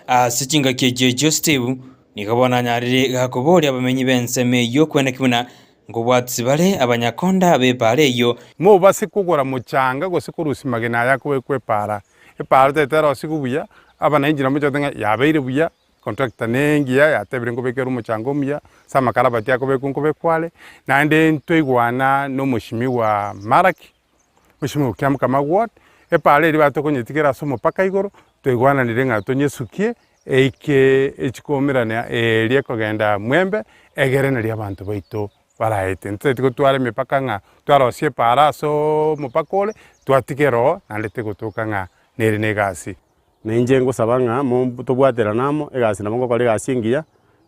Speaker 22: Ase chingaki echio echio Steve nigo bono anyarire gakoboria abamenyi b'ensemo eyio kweneki buna nkobwatisi bare abanyakonda b'epaara eyio.
Speaker 1: Mobase kogora mochanga gose korusia magena aya akobekwa epaara. Epaara tari terosigwe buya, abanainchi nabo mochete ng'a yabeire buya, contractor nengiya yatebire nkobekere omochanga omuya, ase amakarabati akobekwa nkobekwa are, naende ntoigwana na omoshimiwa Malaki, Mweshimiwa Kiamukama Ward, epaara eria batokonyetigera ase omopaka igoro, twaigwananire ng'a tonyesukie eike echikomerana eria ekogenda Mwembe, egere nario abanto baito baraete. Ntotagete gotwara emepaka ng'a twarosia epaara ase omopaka ore, twatiga ero naende tegotoka ng'a nere na egasi.
Speaker 5: Na inche ngosaba ng'a mo tobwaterane amo, egasi nabo ngokora egasi engiya,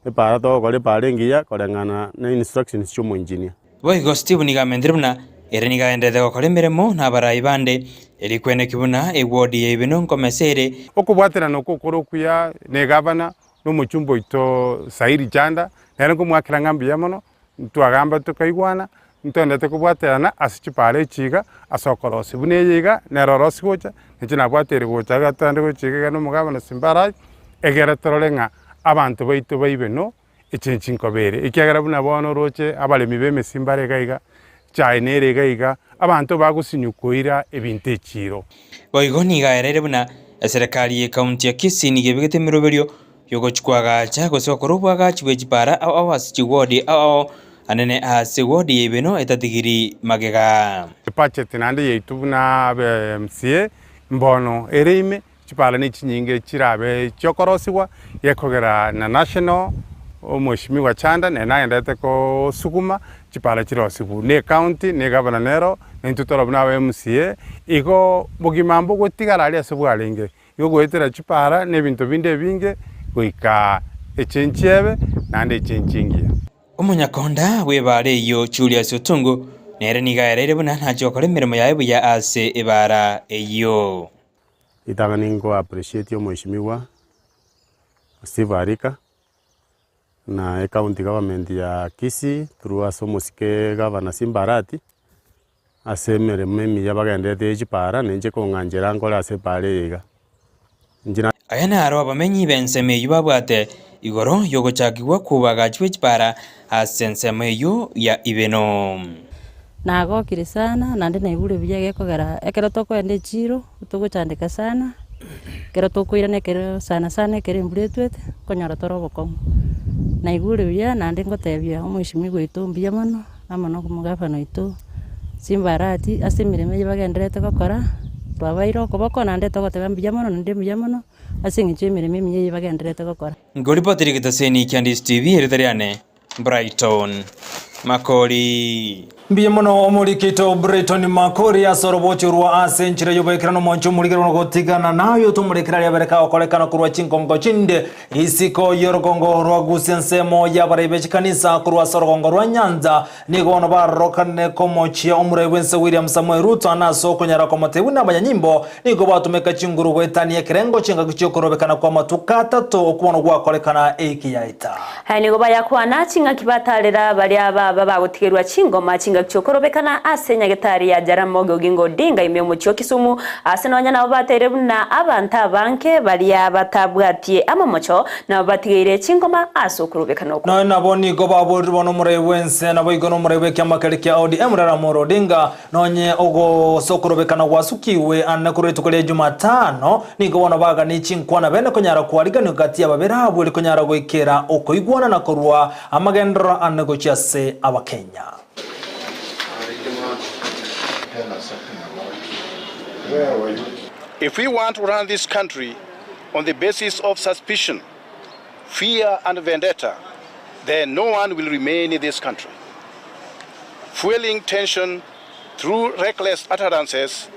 Speaker 5: epaara togokora epaara engiya koreng'ana na instructions chia omoengineer.
Speaker 22: Boigo Stephen nigo amentire buna ere nigo aenderete gokora emeremo na abarai bande, erio kweneki buna ewodi ya Ibeno nkomesa ere.
Speaker 1: Okobwaterana oko okore okuya na egavana na omochumba oito Sairi Chanda, nere nkomoakera ng'a mbuya mono, Ntwagamba tokaigwana, ntwendete kobwaterana ase chipaara echi iga, ase okorosia. Buna eye iga, nere orosie gocha, ninche nabwateire gocha iga togende gochia iga iga na omogabana Simba Arati, egere torore ng'a abanto baito baibe no echenchi nkoba ere. Ekiagera buna bono oroche abaremi ba emesi mbare iga iga, echae nere iga iga, abanto bagosinywa koira ebinto echiiro.
Speaker 22: Boigo nigo aereire buna eserekari ye county ya Kisii nigo ebegete emeroberio Y'ogochia koagacha gose gokora oboagachi bwe chipara ao ao ase chiwodi ao ao anene ase wodi ya Ibeno etatigiri magega.
Speaker 1: Ebudget naende yaito buna abe MCA mbono ere ime, chipara ne chinyinge chirabe chiokorosigwa, gekogera na national omweshimiwa Chanda nere nagenderete kosuguma chipara chirosigwe, ne ecounty ne egavana nero, naintwe tore buna aba MCA, igo bogima mbogotigara aria ase bwarenge. Igo goetera chipaara na ebinto binde ebinge goika echenchi ebe naende echenchi engiya.
Speaker 22: Omonyakonda bw'ebaara eyio Julius Otungu nere nigo aereire buna nachia gokora emeremo yaye buya ase ebaara eyio.
Speaker 5: Ritang'ani nko appreciate omweshimiwa Steve Arika na ecounty government ya Kisii through ase omosike governor Simba Arati. Ase emeremo emiya bagenderete ye chipaara, na inche kong'anchera nkore ase epaara eye iga. Inche na.
Speaker 22: Aya naro abamenyi b'ensemo eyio babwate igoro y'ogochakigwa kw'oboagachi bwe chipaara ase ensemo eyio ya Ibeno.
Speaker 23: Nagokire sana, naende naigure buya gekogera ekero tokoenda echiro, togochandeka sana, ekero tokoirana ekero sana sana ekero embura etwete, okonyora tore obokong'u. Naigure buya naende ngotebia omweshimiwa oito mbuya mono. Amo nomogabana oito Simbarati ase emeremo eye bagendererete gokora, twabaeire okoboko naende togoteba mbuya mono naende mbuya mono ase eng'encho y'emeremo emiya eye bagendererete gokora.
Speaker 22: Nkoripoteri egetaseni kia Ndisi TV erieta riane Brighton Makori.
Speaker 4: Mbuya mono omoriki oito Brighton Makori ase orobochi orwa ase enchera y'oboekeranu omonche omorikere buna gotigana naye otomorekere aria abere kagokorekana korwa chinkongo chinde Isiko y'orogongo rwa Gusii ensemo y'abarai be chikanisa korwa ase orogongo rwa Nyanza nigo bono barorokane komochia omorai bw'ense William Samoei Ruto na ase okonyara komotebia buna abanyanyimbo nigo batumeka chinguru goetania ekerengo chi'engaki chi'okorobekana kw'amatuko atato okwo bono gwakorekana eiki yaita.
Speaker 3: Aya nigo bayakwana chingaki batarera baria baba bagotigerwa chingoma chingaki chi'okorobekana ase nyagetari ya Jaramogi Oginga Odinga ime omochie o Kisumu ase nonya nabo bateire buna abanto abange baria batabwatie amamocho nabo batigeire chingoma ase okorobekana oko.
Speaker 4: Nonya nabo nigo baborirwe bono omorai bw'ense, naboigo nomorai bw'ekiama keria kia ODM Raila Amolo Odinga, Nonye ogose okorobekana gwasukigwe ane korwa rituko ria Jumatano, nigo bono baganie chinkwana bene konyara kwariganigwa gati y'ababere abwo eri konyara goikera okoigwana na korua amagenderero ane gochia ase Abakenya.
Speaker 7: If we want to run this country on the basis of suspicion, fear and vendetta, then no one will remain in this country. Fueling tension through reckless utterances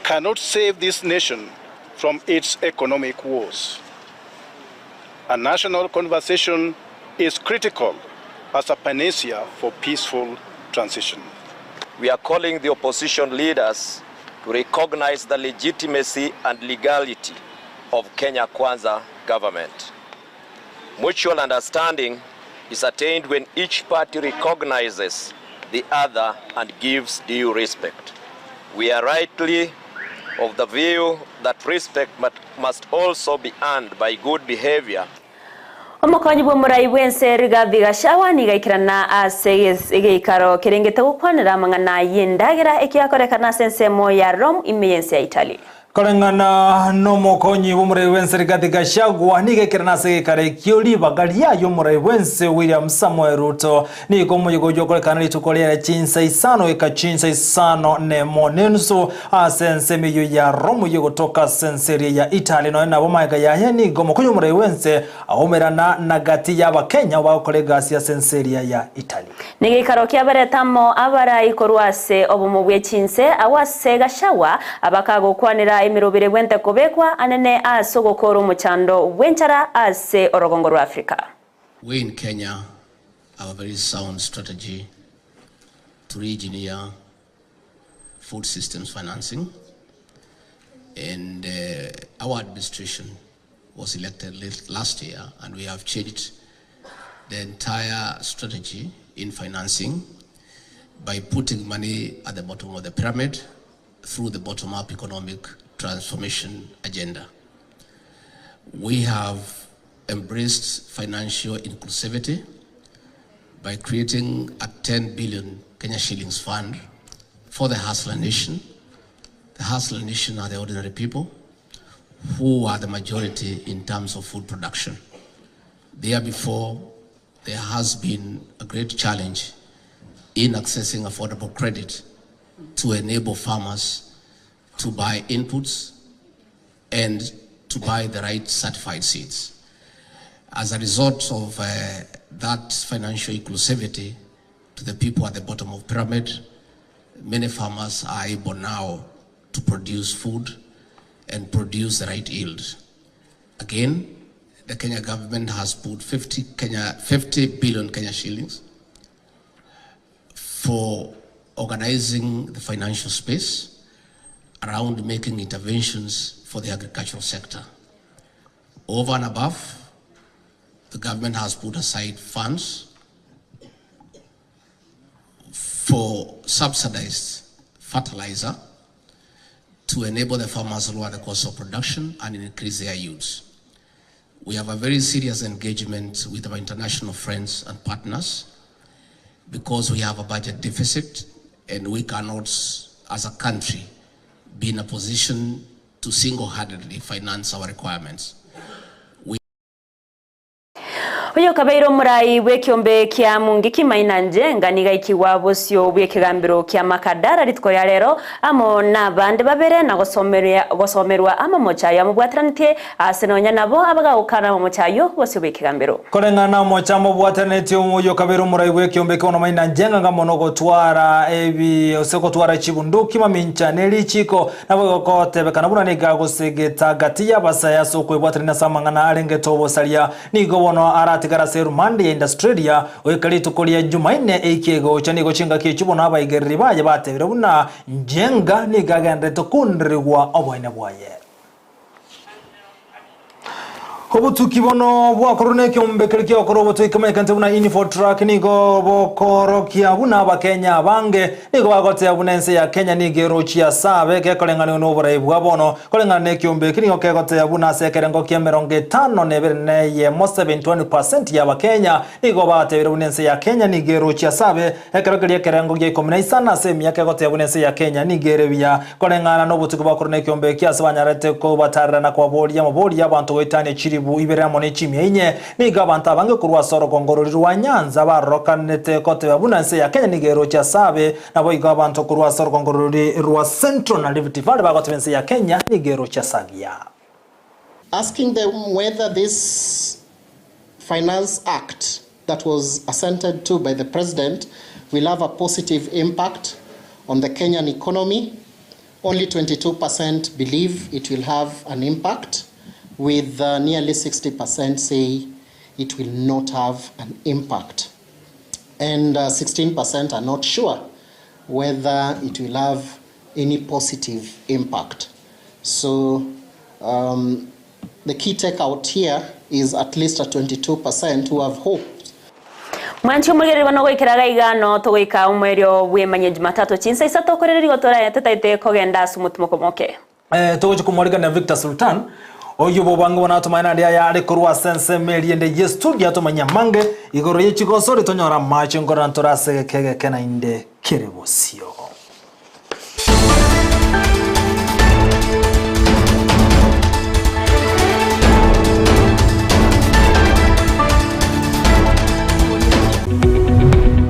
Speaker 7: cannot save this nation from its economic woes. A national conversation is critical as a panacea for peaceful transition.
Speaker 8: We are calling the opposition leaders to recognize the legitimacy and legality of Kenya Kwanza government. Mutual understanding is attained when each party recognizes the other and gives due respect. We are rightly of the view that respect must also be earned by good behavior.
Speaker 3: Omokonyi bw'omorai bw'ense Rigathi Gachagua nigo aikerana ase egeikaro kerengete gokwanera amang'ana y'endagera ekiakorekana ase ensemo ya Rome ime y'ense ya Italy.
Speaker 4: Koreng'ana nomokonyi bw'omorai bw'ense Rigathi Gachagua nigo aikerana ase egeikaro ekio ribaga riaye omorai bw'ense William Samoei Ruto. Nigo omoyega oyio okorekana rituko riaye chinsa isano goika chinsa isano nemo nenusu ase ensemo eyio ya Rome eyio egotoka ase ense eria ya Italy. Nonya nabo magega yaye nigo omokonyi bw'omorai bw'ense Aumerana na gati y'Abakenya bagokora egasi ase ense eria ya Italy.
Speaker 3: Negeikaro kiabarete amo abarai korwa ase obomo bwe chinse agwo ase Gachagua abakagokwanera emerobere bwente kobekwa anene ase ogokoora omochando bw'enchara ase orogongo rwa Africa.
Speaker 9: We in Kenya have a very sound strategy to re-engineer food systems financing and uh, our administration was elected late last year and we have changed the entire strategy in financing by putting money at the bottom of the pyramid through the bottom-up economic transformation agenda. We have embraced financial inclusivity by creating a 10 billion Kenya shillings fund for the hustler nation. The hustler nation are the ordinary people who are the majority in terms of food production. There before, there has been a great challenge in accessing affordable credit to enable farmers to buy inputs and to buy the right certified seeds. As a result of uh, that financial inclusivity to the people at the bottom of pyramid, many farmers are able now to produce food and produce the right yield. Again, the Kenya government has put 50, Kenya, 50 billion Kenya shillings for organizing the financial space around making interventions for the agricultural sector. Over and above, the government has put aside funds for subsidized fertilizer to enable the farmers lower the cost of production and increase their yields. We have a very serious engagement with our international friends and partners because we have a budget deficit and we cannot, as a country, be in a position to single-handedly finance our requirements.
Speaker 3: Oyo okabeire omorai bw'ekiombe kia Mungiki Maina Njenga nigo aikigwa bosio bw'ekegambero kia Makadara rituko ria rero amo nabande babere na gosomerwa amamocho ayo amobwateranetie ase nonya nabo abagagokana amamocho ayio bosio bw'ekegambero.
Speaker 4: Koreng'ana omocha amobwateranetie oyo okabeire omorai bw'ekiombe kia Maina Njenga ng'amo nogotwara ebi ase gotwara chibunduki mamincha ne richiko Naboigo gotebekana buna nigo agosegeta gati y'abasae ase okwebwaterania ase amang'ana arengete obosaria. Nigo bono aratigare ase erumande ya Industralia goika rituko ria Jumaine eiki egocha. Nigo chingaki echio bono abaigereri baye batebire buna Njenga nigo agenderete kounderigwa oboene bwaye. Obotuki bono bwakorwa nekeombe keria kiagokora obotuki kemanyekanete buna Infotrak nigo bokoorokia buna abakenya abange nigo bagoteba buna ense ya Kenya nigo erochie ase abe gekoreng'anigwa noborai bwa bono. Koreng'ana nekeombe eke nigo kegoteba buna ase ekerengo kia emerongo etano na ebere na eyemo, 71%, ya abakenya nigo batebire buna ense ya Kenya nigo erochie ase abe Ekero keria ekerengo gia ikomi na isano ase emiaka egotebwa buna ense ya Kenya nigo ere buya, koreng'ana nobotuko bwa korona ekiombe ekio ase banyarete kobatarera na kobaboria amaborio y'abanto goetania chilifu. chilibu ibere amo ne chimia inye. Nigo abanto abange korwa ase orogongo roria rwa Nyanza barorokanete goteba buna ense ya Kenya nigo eroche ase abe, naboigo abanto korwa ase orogongo roria rwa Central na Rift Valley bagoteba ense ya Kenya nigo eroche ase agiya.
Speaker 6: Asking them whether this Finance Act that was assented to by the President will have a positive impact on the Kenyan economy, only 22% believe it will have an impact, with nearly 60% say it will not have an impact. And 16% are not sure whether it will have any positive impact. So the key takeout here is at least a 22% who have hope.
Speaker 3: Mwanchi omorigereria bono goikera iga iga no togoika omoerio bw'emanye Jumatatu chinsa isato okorereria gotora totaete kogenda ase omotimoko moke.
Speaker 4: Togochia komorigania Victor Sultan, oyio bobange bono atomanye naende aya are korwa ase ensemo eria ende ye studio atomanyie amange igoro ye chigosori tonyore amache nkorora ntore ase egeka egeke naende kere bosio.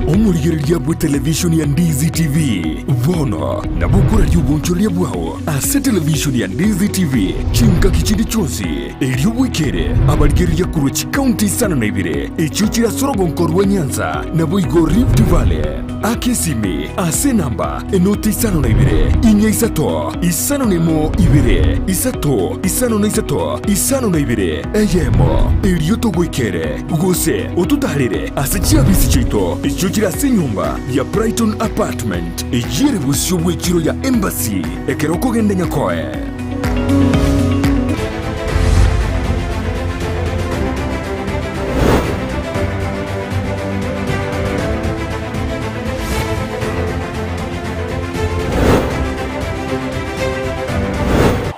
Speaker 11: Omorigereria bw'etelevishoni ya Ndizi TV bono nabo okoraria obonchoreria bwao ase televishoni ya Ndizi TV chingaki chinde chionsi, erio bwekere abarigereria korwa chikaunti isano na ibere echio chire ase orogonko rwa Nyanza naboigo Rift Valley. Aka esimi ase enamba enoti isano na ibere, inya isato, isano na emo ibere, isato, isano na isato, isano na ibere, eyemo, erio togoikere, gose ototaarere ase chiabisi chiaito echio chire ase enyomba ya Brighton Apartment, eyio ere bosio bw'echiro ya Embassy, ekero okogenda Nyakoe.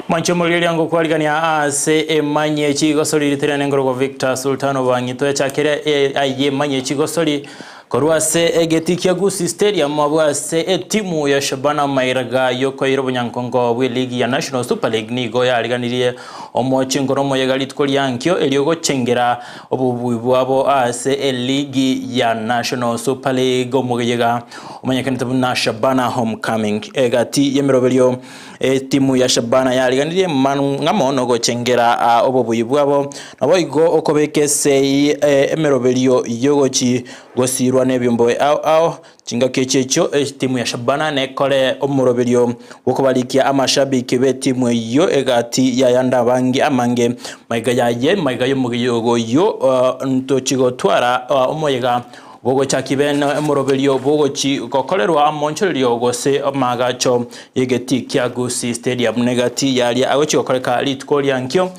Speaker 12: Mwanche omorigereria ngokwarigania ase emanyie chigosori ritirene nengorogo Victor Sultan Obang'ito echakire aye emanyie chigosori Korwa ase egetii kia Gusii Stadium abwo ase etimu ya Shabana mairaga yokoira obonyankongo bw'eligi ya National Super League nigo yariganirie omochengoro omoyega rituko ria ankio erio gochengera obobui bwabo ase eligi ya National Super League omoyega omanyekanete buna Shabana Homecoming. Egati y'emeroberio Etimu ya Shabana yariganirie ng'amo nogochengera obobui bwabo, naboigo okobeka esegi emeroberio y'ogochi gosirwa nebiombe ao ao. Chingaki echi echio etimu ya Shabana nekore omoroberio bw'okobarikia amashabiki b'etimu eyio egati y'ayande abange amange. Magega yaye magega y'omogeyogo oyio ntochi gotwara omoyega Bogochaki bene omoroberio bw'ogochi gokorerwa omoonchorerio gose amaagacho y'egetii kia Gusii Stadium negati yaria agochi gokoreka rituko ria nkio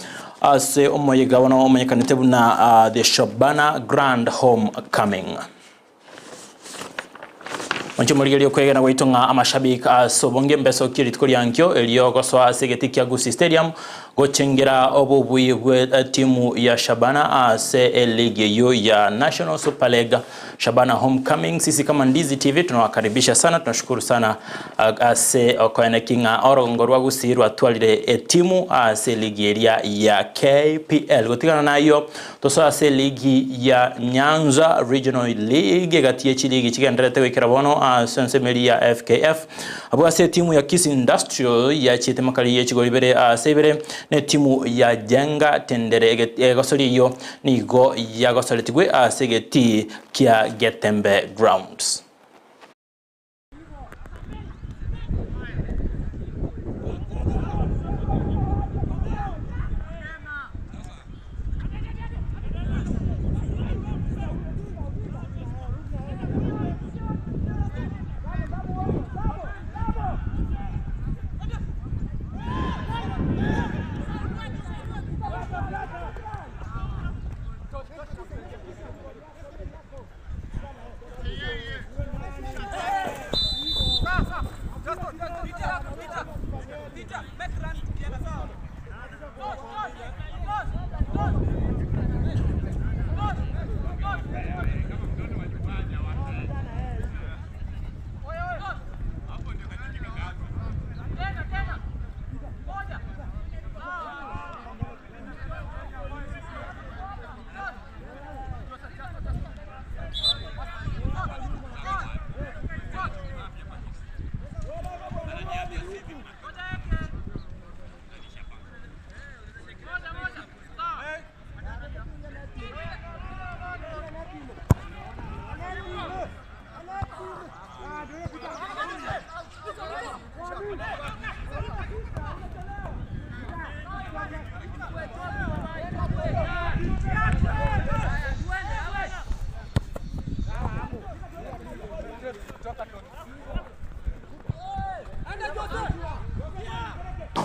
Speaker 12: ase omoyega bono omanyekanete buna The Shabana Grand Homecoming. Inche morigererie okwegena gwaito ng'a amashabiki ase obonge mbesokie rituko ria nkio erio gosoa ase egetii kia Gusii Stadium Gochengera obobui bwe timu ya Shabana ase eligi eyio ya National Super League Shabana Homecoming. Sisi kama Ndizi TV tunawakaribisha sana, tunashukuru sana ase okoeneki ng'a orogongo rwa Gusii rwatwarire etimu ase eligi eria ya KPL. Gotigana nayio tosoe ase eligi ya Nyanza Regional League egati ye chiligi chigendererete goikera bono ase ensemo eria ya FKF. Abwo ase etimu ya Kisii Industrial yachiete makari ye chigori ibere ase ibere na etimu ya Jenga Tendere egosori eyio nigo yagosoretigwe ase egetii kia Getembe Grounds.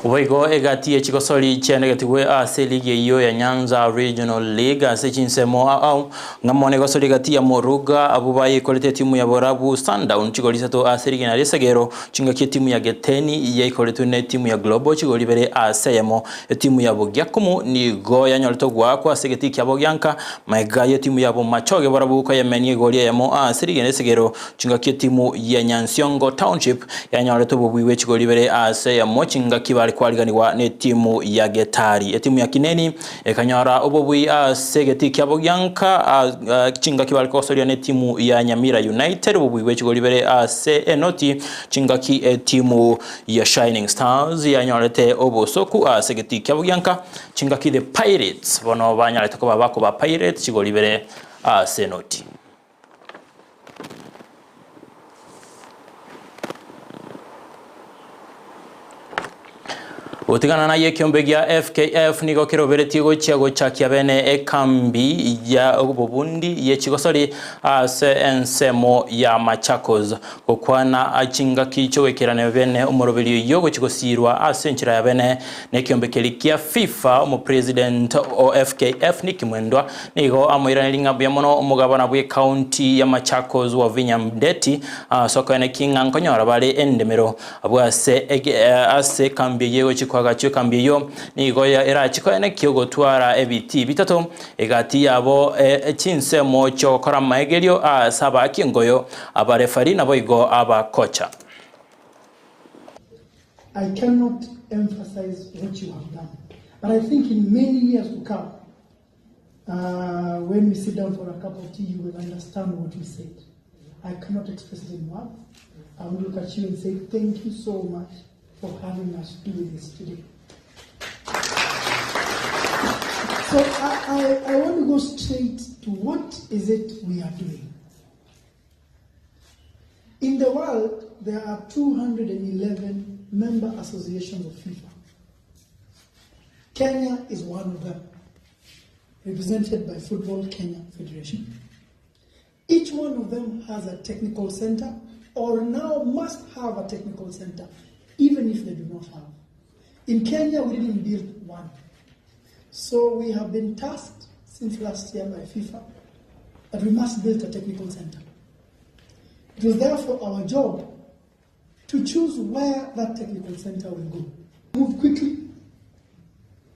Speaker 12: Boigo egati ye chigosori chianegetigwe ase eligi eyio ya Nyanza Regional League ase chinsemo ao ao, ng'amo negosori egati ya Moruga abwo bayekorete etimu ya Borabu Sundown chigori isato ase rigena ri'esegero, chingaki etimu ya Geteni yaikoretwe netimu ya Global chigori ibere ase eyemo. Etimu ya Bogiakumu nigo yanyorete ogoakwa ase egetii kia Bogianka, magega y'etimu ya Bomachoge Borabu koyemenia egori eyemo ase rigena ri'esegero, Chingaki etimu ya Nyansiongo Township yanyorete obobui bwe chigori ibere ase eyemo chingaki bare kwariganigwa netimu ya Getari. Etimu ya Kineni ekanyora obobui ase egetii kia Bogianka chingaki bare kogosoria netimu ya Nyamira United obobui bwe chigori ibere ase enoti chingaki etimu ya Shining Stars yanyorete obosoku ase egetii kia Bogianka chingaki The Pirates bono banyarete koba bakoba Pirates chigori ibere ase enoti. Gotigana naye ekiombe gia FKF nigo keroberetie gochia gochakia bene ekambi ya obobundi ye chigosori ase ensemo ya Machakos. Gokwana chingaki chi'ogoikerania bene omoroberi oyio gochia gosiirwa ase enchera ya bene nekiombe keria kia FIFA omopresident o FKF Nick Mwendwa Nigo amoiranerie ng'a mbuya mono omogabana bw'ecounty ya Machakos Wavinya Ndeti ase okoenekia ng'a nkonyora bare endemero abwo ase ase ekambi eyio egochia koagachwa. Ekambi eyio nigo erachie koenekia ogotwara ebitii bitato egati yabo chinsemo chi'ogokora amaegerio ase abaaki engoyo, abarefari naboigo abakocha.
Speaker 13: I cannot emphasize what you have done, but I think in many years to come, uh, when we sit down for a cup of tea, you will understand what we said. I cannot express it in words. I will look at you and say, thank you so much for having us do this today. So I, I, I want to go straight to what is it we are doing. In the world, there are 211 member associations of FIFA. Kenya is one of them, represented by Football Kenya Federation. Each one of them has a technical center, or now must have a technical center, even if they do not have. In Kenya, we didn't build one. So we have been tasked since last year by FIFA that we must build a technical center. It was therefore our job to choose where that technical center will go. Move quickly,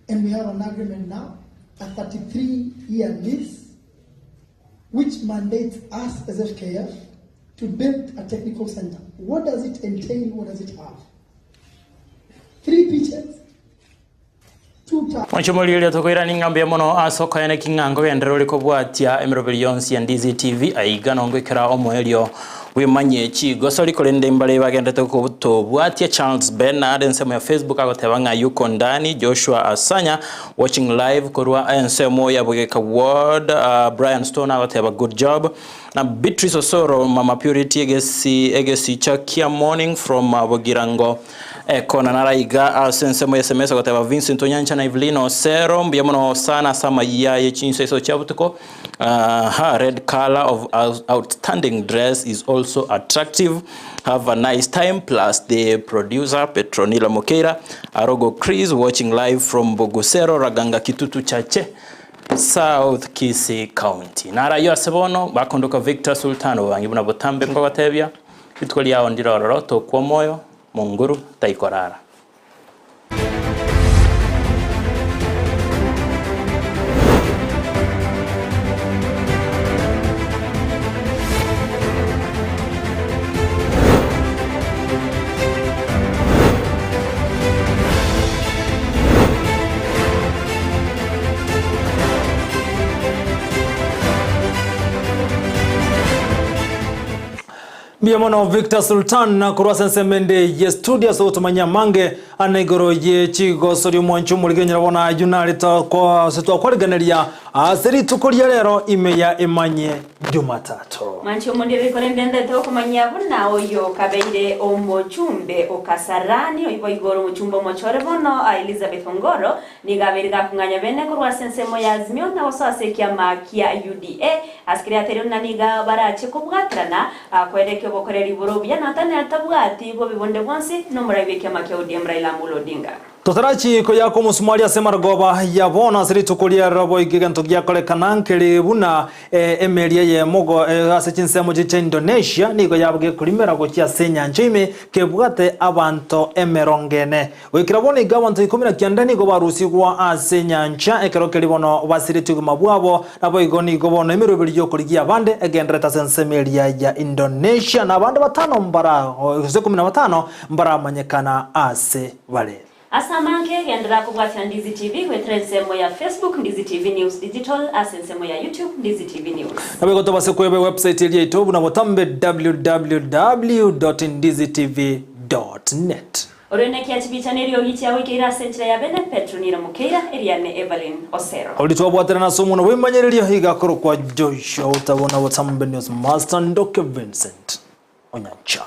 Speaker 13: and we have an agreement now, a 33-year lease, which mandates us as FKF to build a technical center. What does it entail? What does it have? 3 pitches,
Speaker 12: Mwanche omorieria tokoirania ng'a mbuya mono ase okoyana eking'ango ogenderere ore kobwatia emeroberi yonsi ya Ndizi TV aiga nongoikera omoerio bwemanye chigosori korende mbare bagenderete gotobwatia Charles Bernard ensemo ya Facebook agoteba ng'a yuko ndani Joshua Asanya watching live korwa ensemo ya Bogeka Ward uh, Brian Stone agoteba good job na Beatrice Osoro Mama Purity egesi egesicha kia morning from uh, Bogirango Ekona naraiga ase ensemo y'esemesa goteba Vincent Onyancha na Evelyn Osero mbuya mono sana ase amayia ye chinsa chia botuko. Aha, red color of outstanding dress is also attractive. Have a nice time plus the producer Petronila Mokeira Arogo Chris watching live from Bogusero Raganga Kitutu Chache South Kisii County. Narayio ase bono bakondoka Victor Sultan obangi buna botambe nkogotebia rituko riao ndire ororo tokwa omoyo Monguru taikorara.
Speaker 4: Mbuya mono Victor Sultan na korwa ase ensemo ende ye studio ase ogotomanyia amange ane igoro ye chigoso ri'omwancho omorigereria bono ayio nare tokwa ase twakwarigeneria ase rituko ria rero ime ya Emanye Jumatatu.
Speaker 3: Mwanche omondireri korende ndete okomanyia buna oyo kabeire omochumbe o Kasarani, oibo igoro omochumbe omochore bono a Elizabeth Ongoro, Nigo abeire gakong'anya bene korwa ase ensemo ya Azimio na gosoa ase ekiama kia UDA. Ase keria ateire buna nigo barache kobwaterana koerekia obokoreri bore obuya na Nathaniel tabwati bobe bonde bwonsi nomorai bw'ekiama kia ODM Raila Amolo Odinga.
Speaker 4: Totarachi koyaka omosumari ase amarogoba ya bono ase rituko ria rero boigo egento giakorekana nkeri buna Emeri eyemo ase chinsemo chia Indonesia nigo yaba gekorimera gochia ase enyancha ime kebwate abanto emerongo ene. Goikera bono iga abanto 19 nigo barusigwa ase enyancha ekero keria bono basiretie obogima bwabo, naboigo nigo bono emeroberi y'okorigia abande egendererete ase ensemo eria ya Indonesia na abande batano mbara gose 15 mbaramanyekana ase bare.
Speaker 3: Ase amange, genderera kobwatia Ndizi TV goetera ensemo ya Facebook, Ndizi TV News Digital, ase ensemo ya YouTube, Ndizi TV News.
Speaker 4: Naboigo tobase kweba ewebsite eria yaito buna botambe www.ndizitv.net.
Speaker 3: Oroinekia chibicha na eriogi chiagoikeire ase enchera ya bene, Petro Nira Mokeira, eriane Evelyn Osero.
Speaker 4: Oria twabwaterana ase omwana bw'emanyererio iga akorokwa Joshua otabona botambe News Master Ndoke Vincent Onyancha.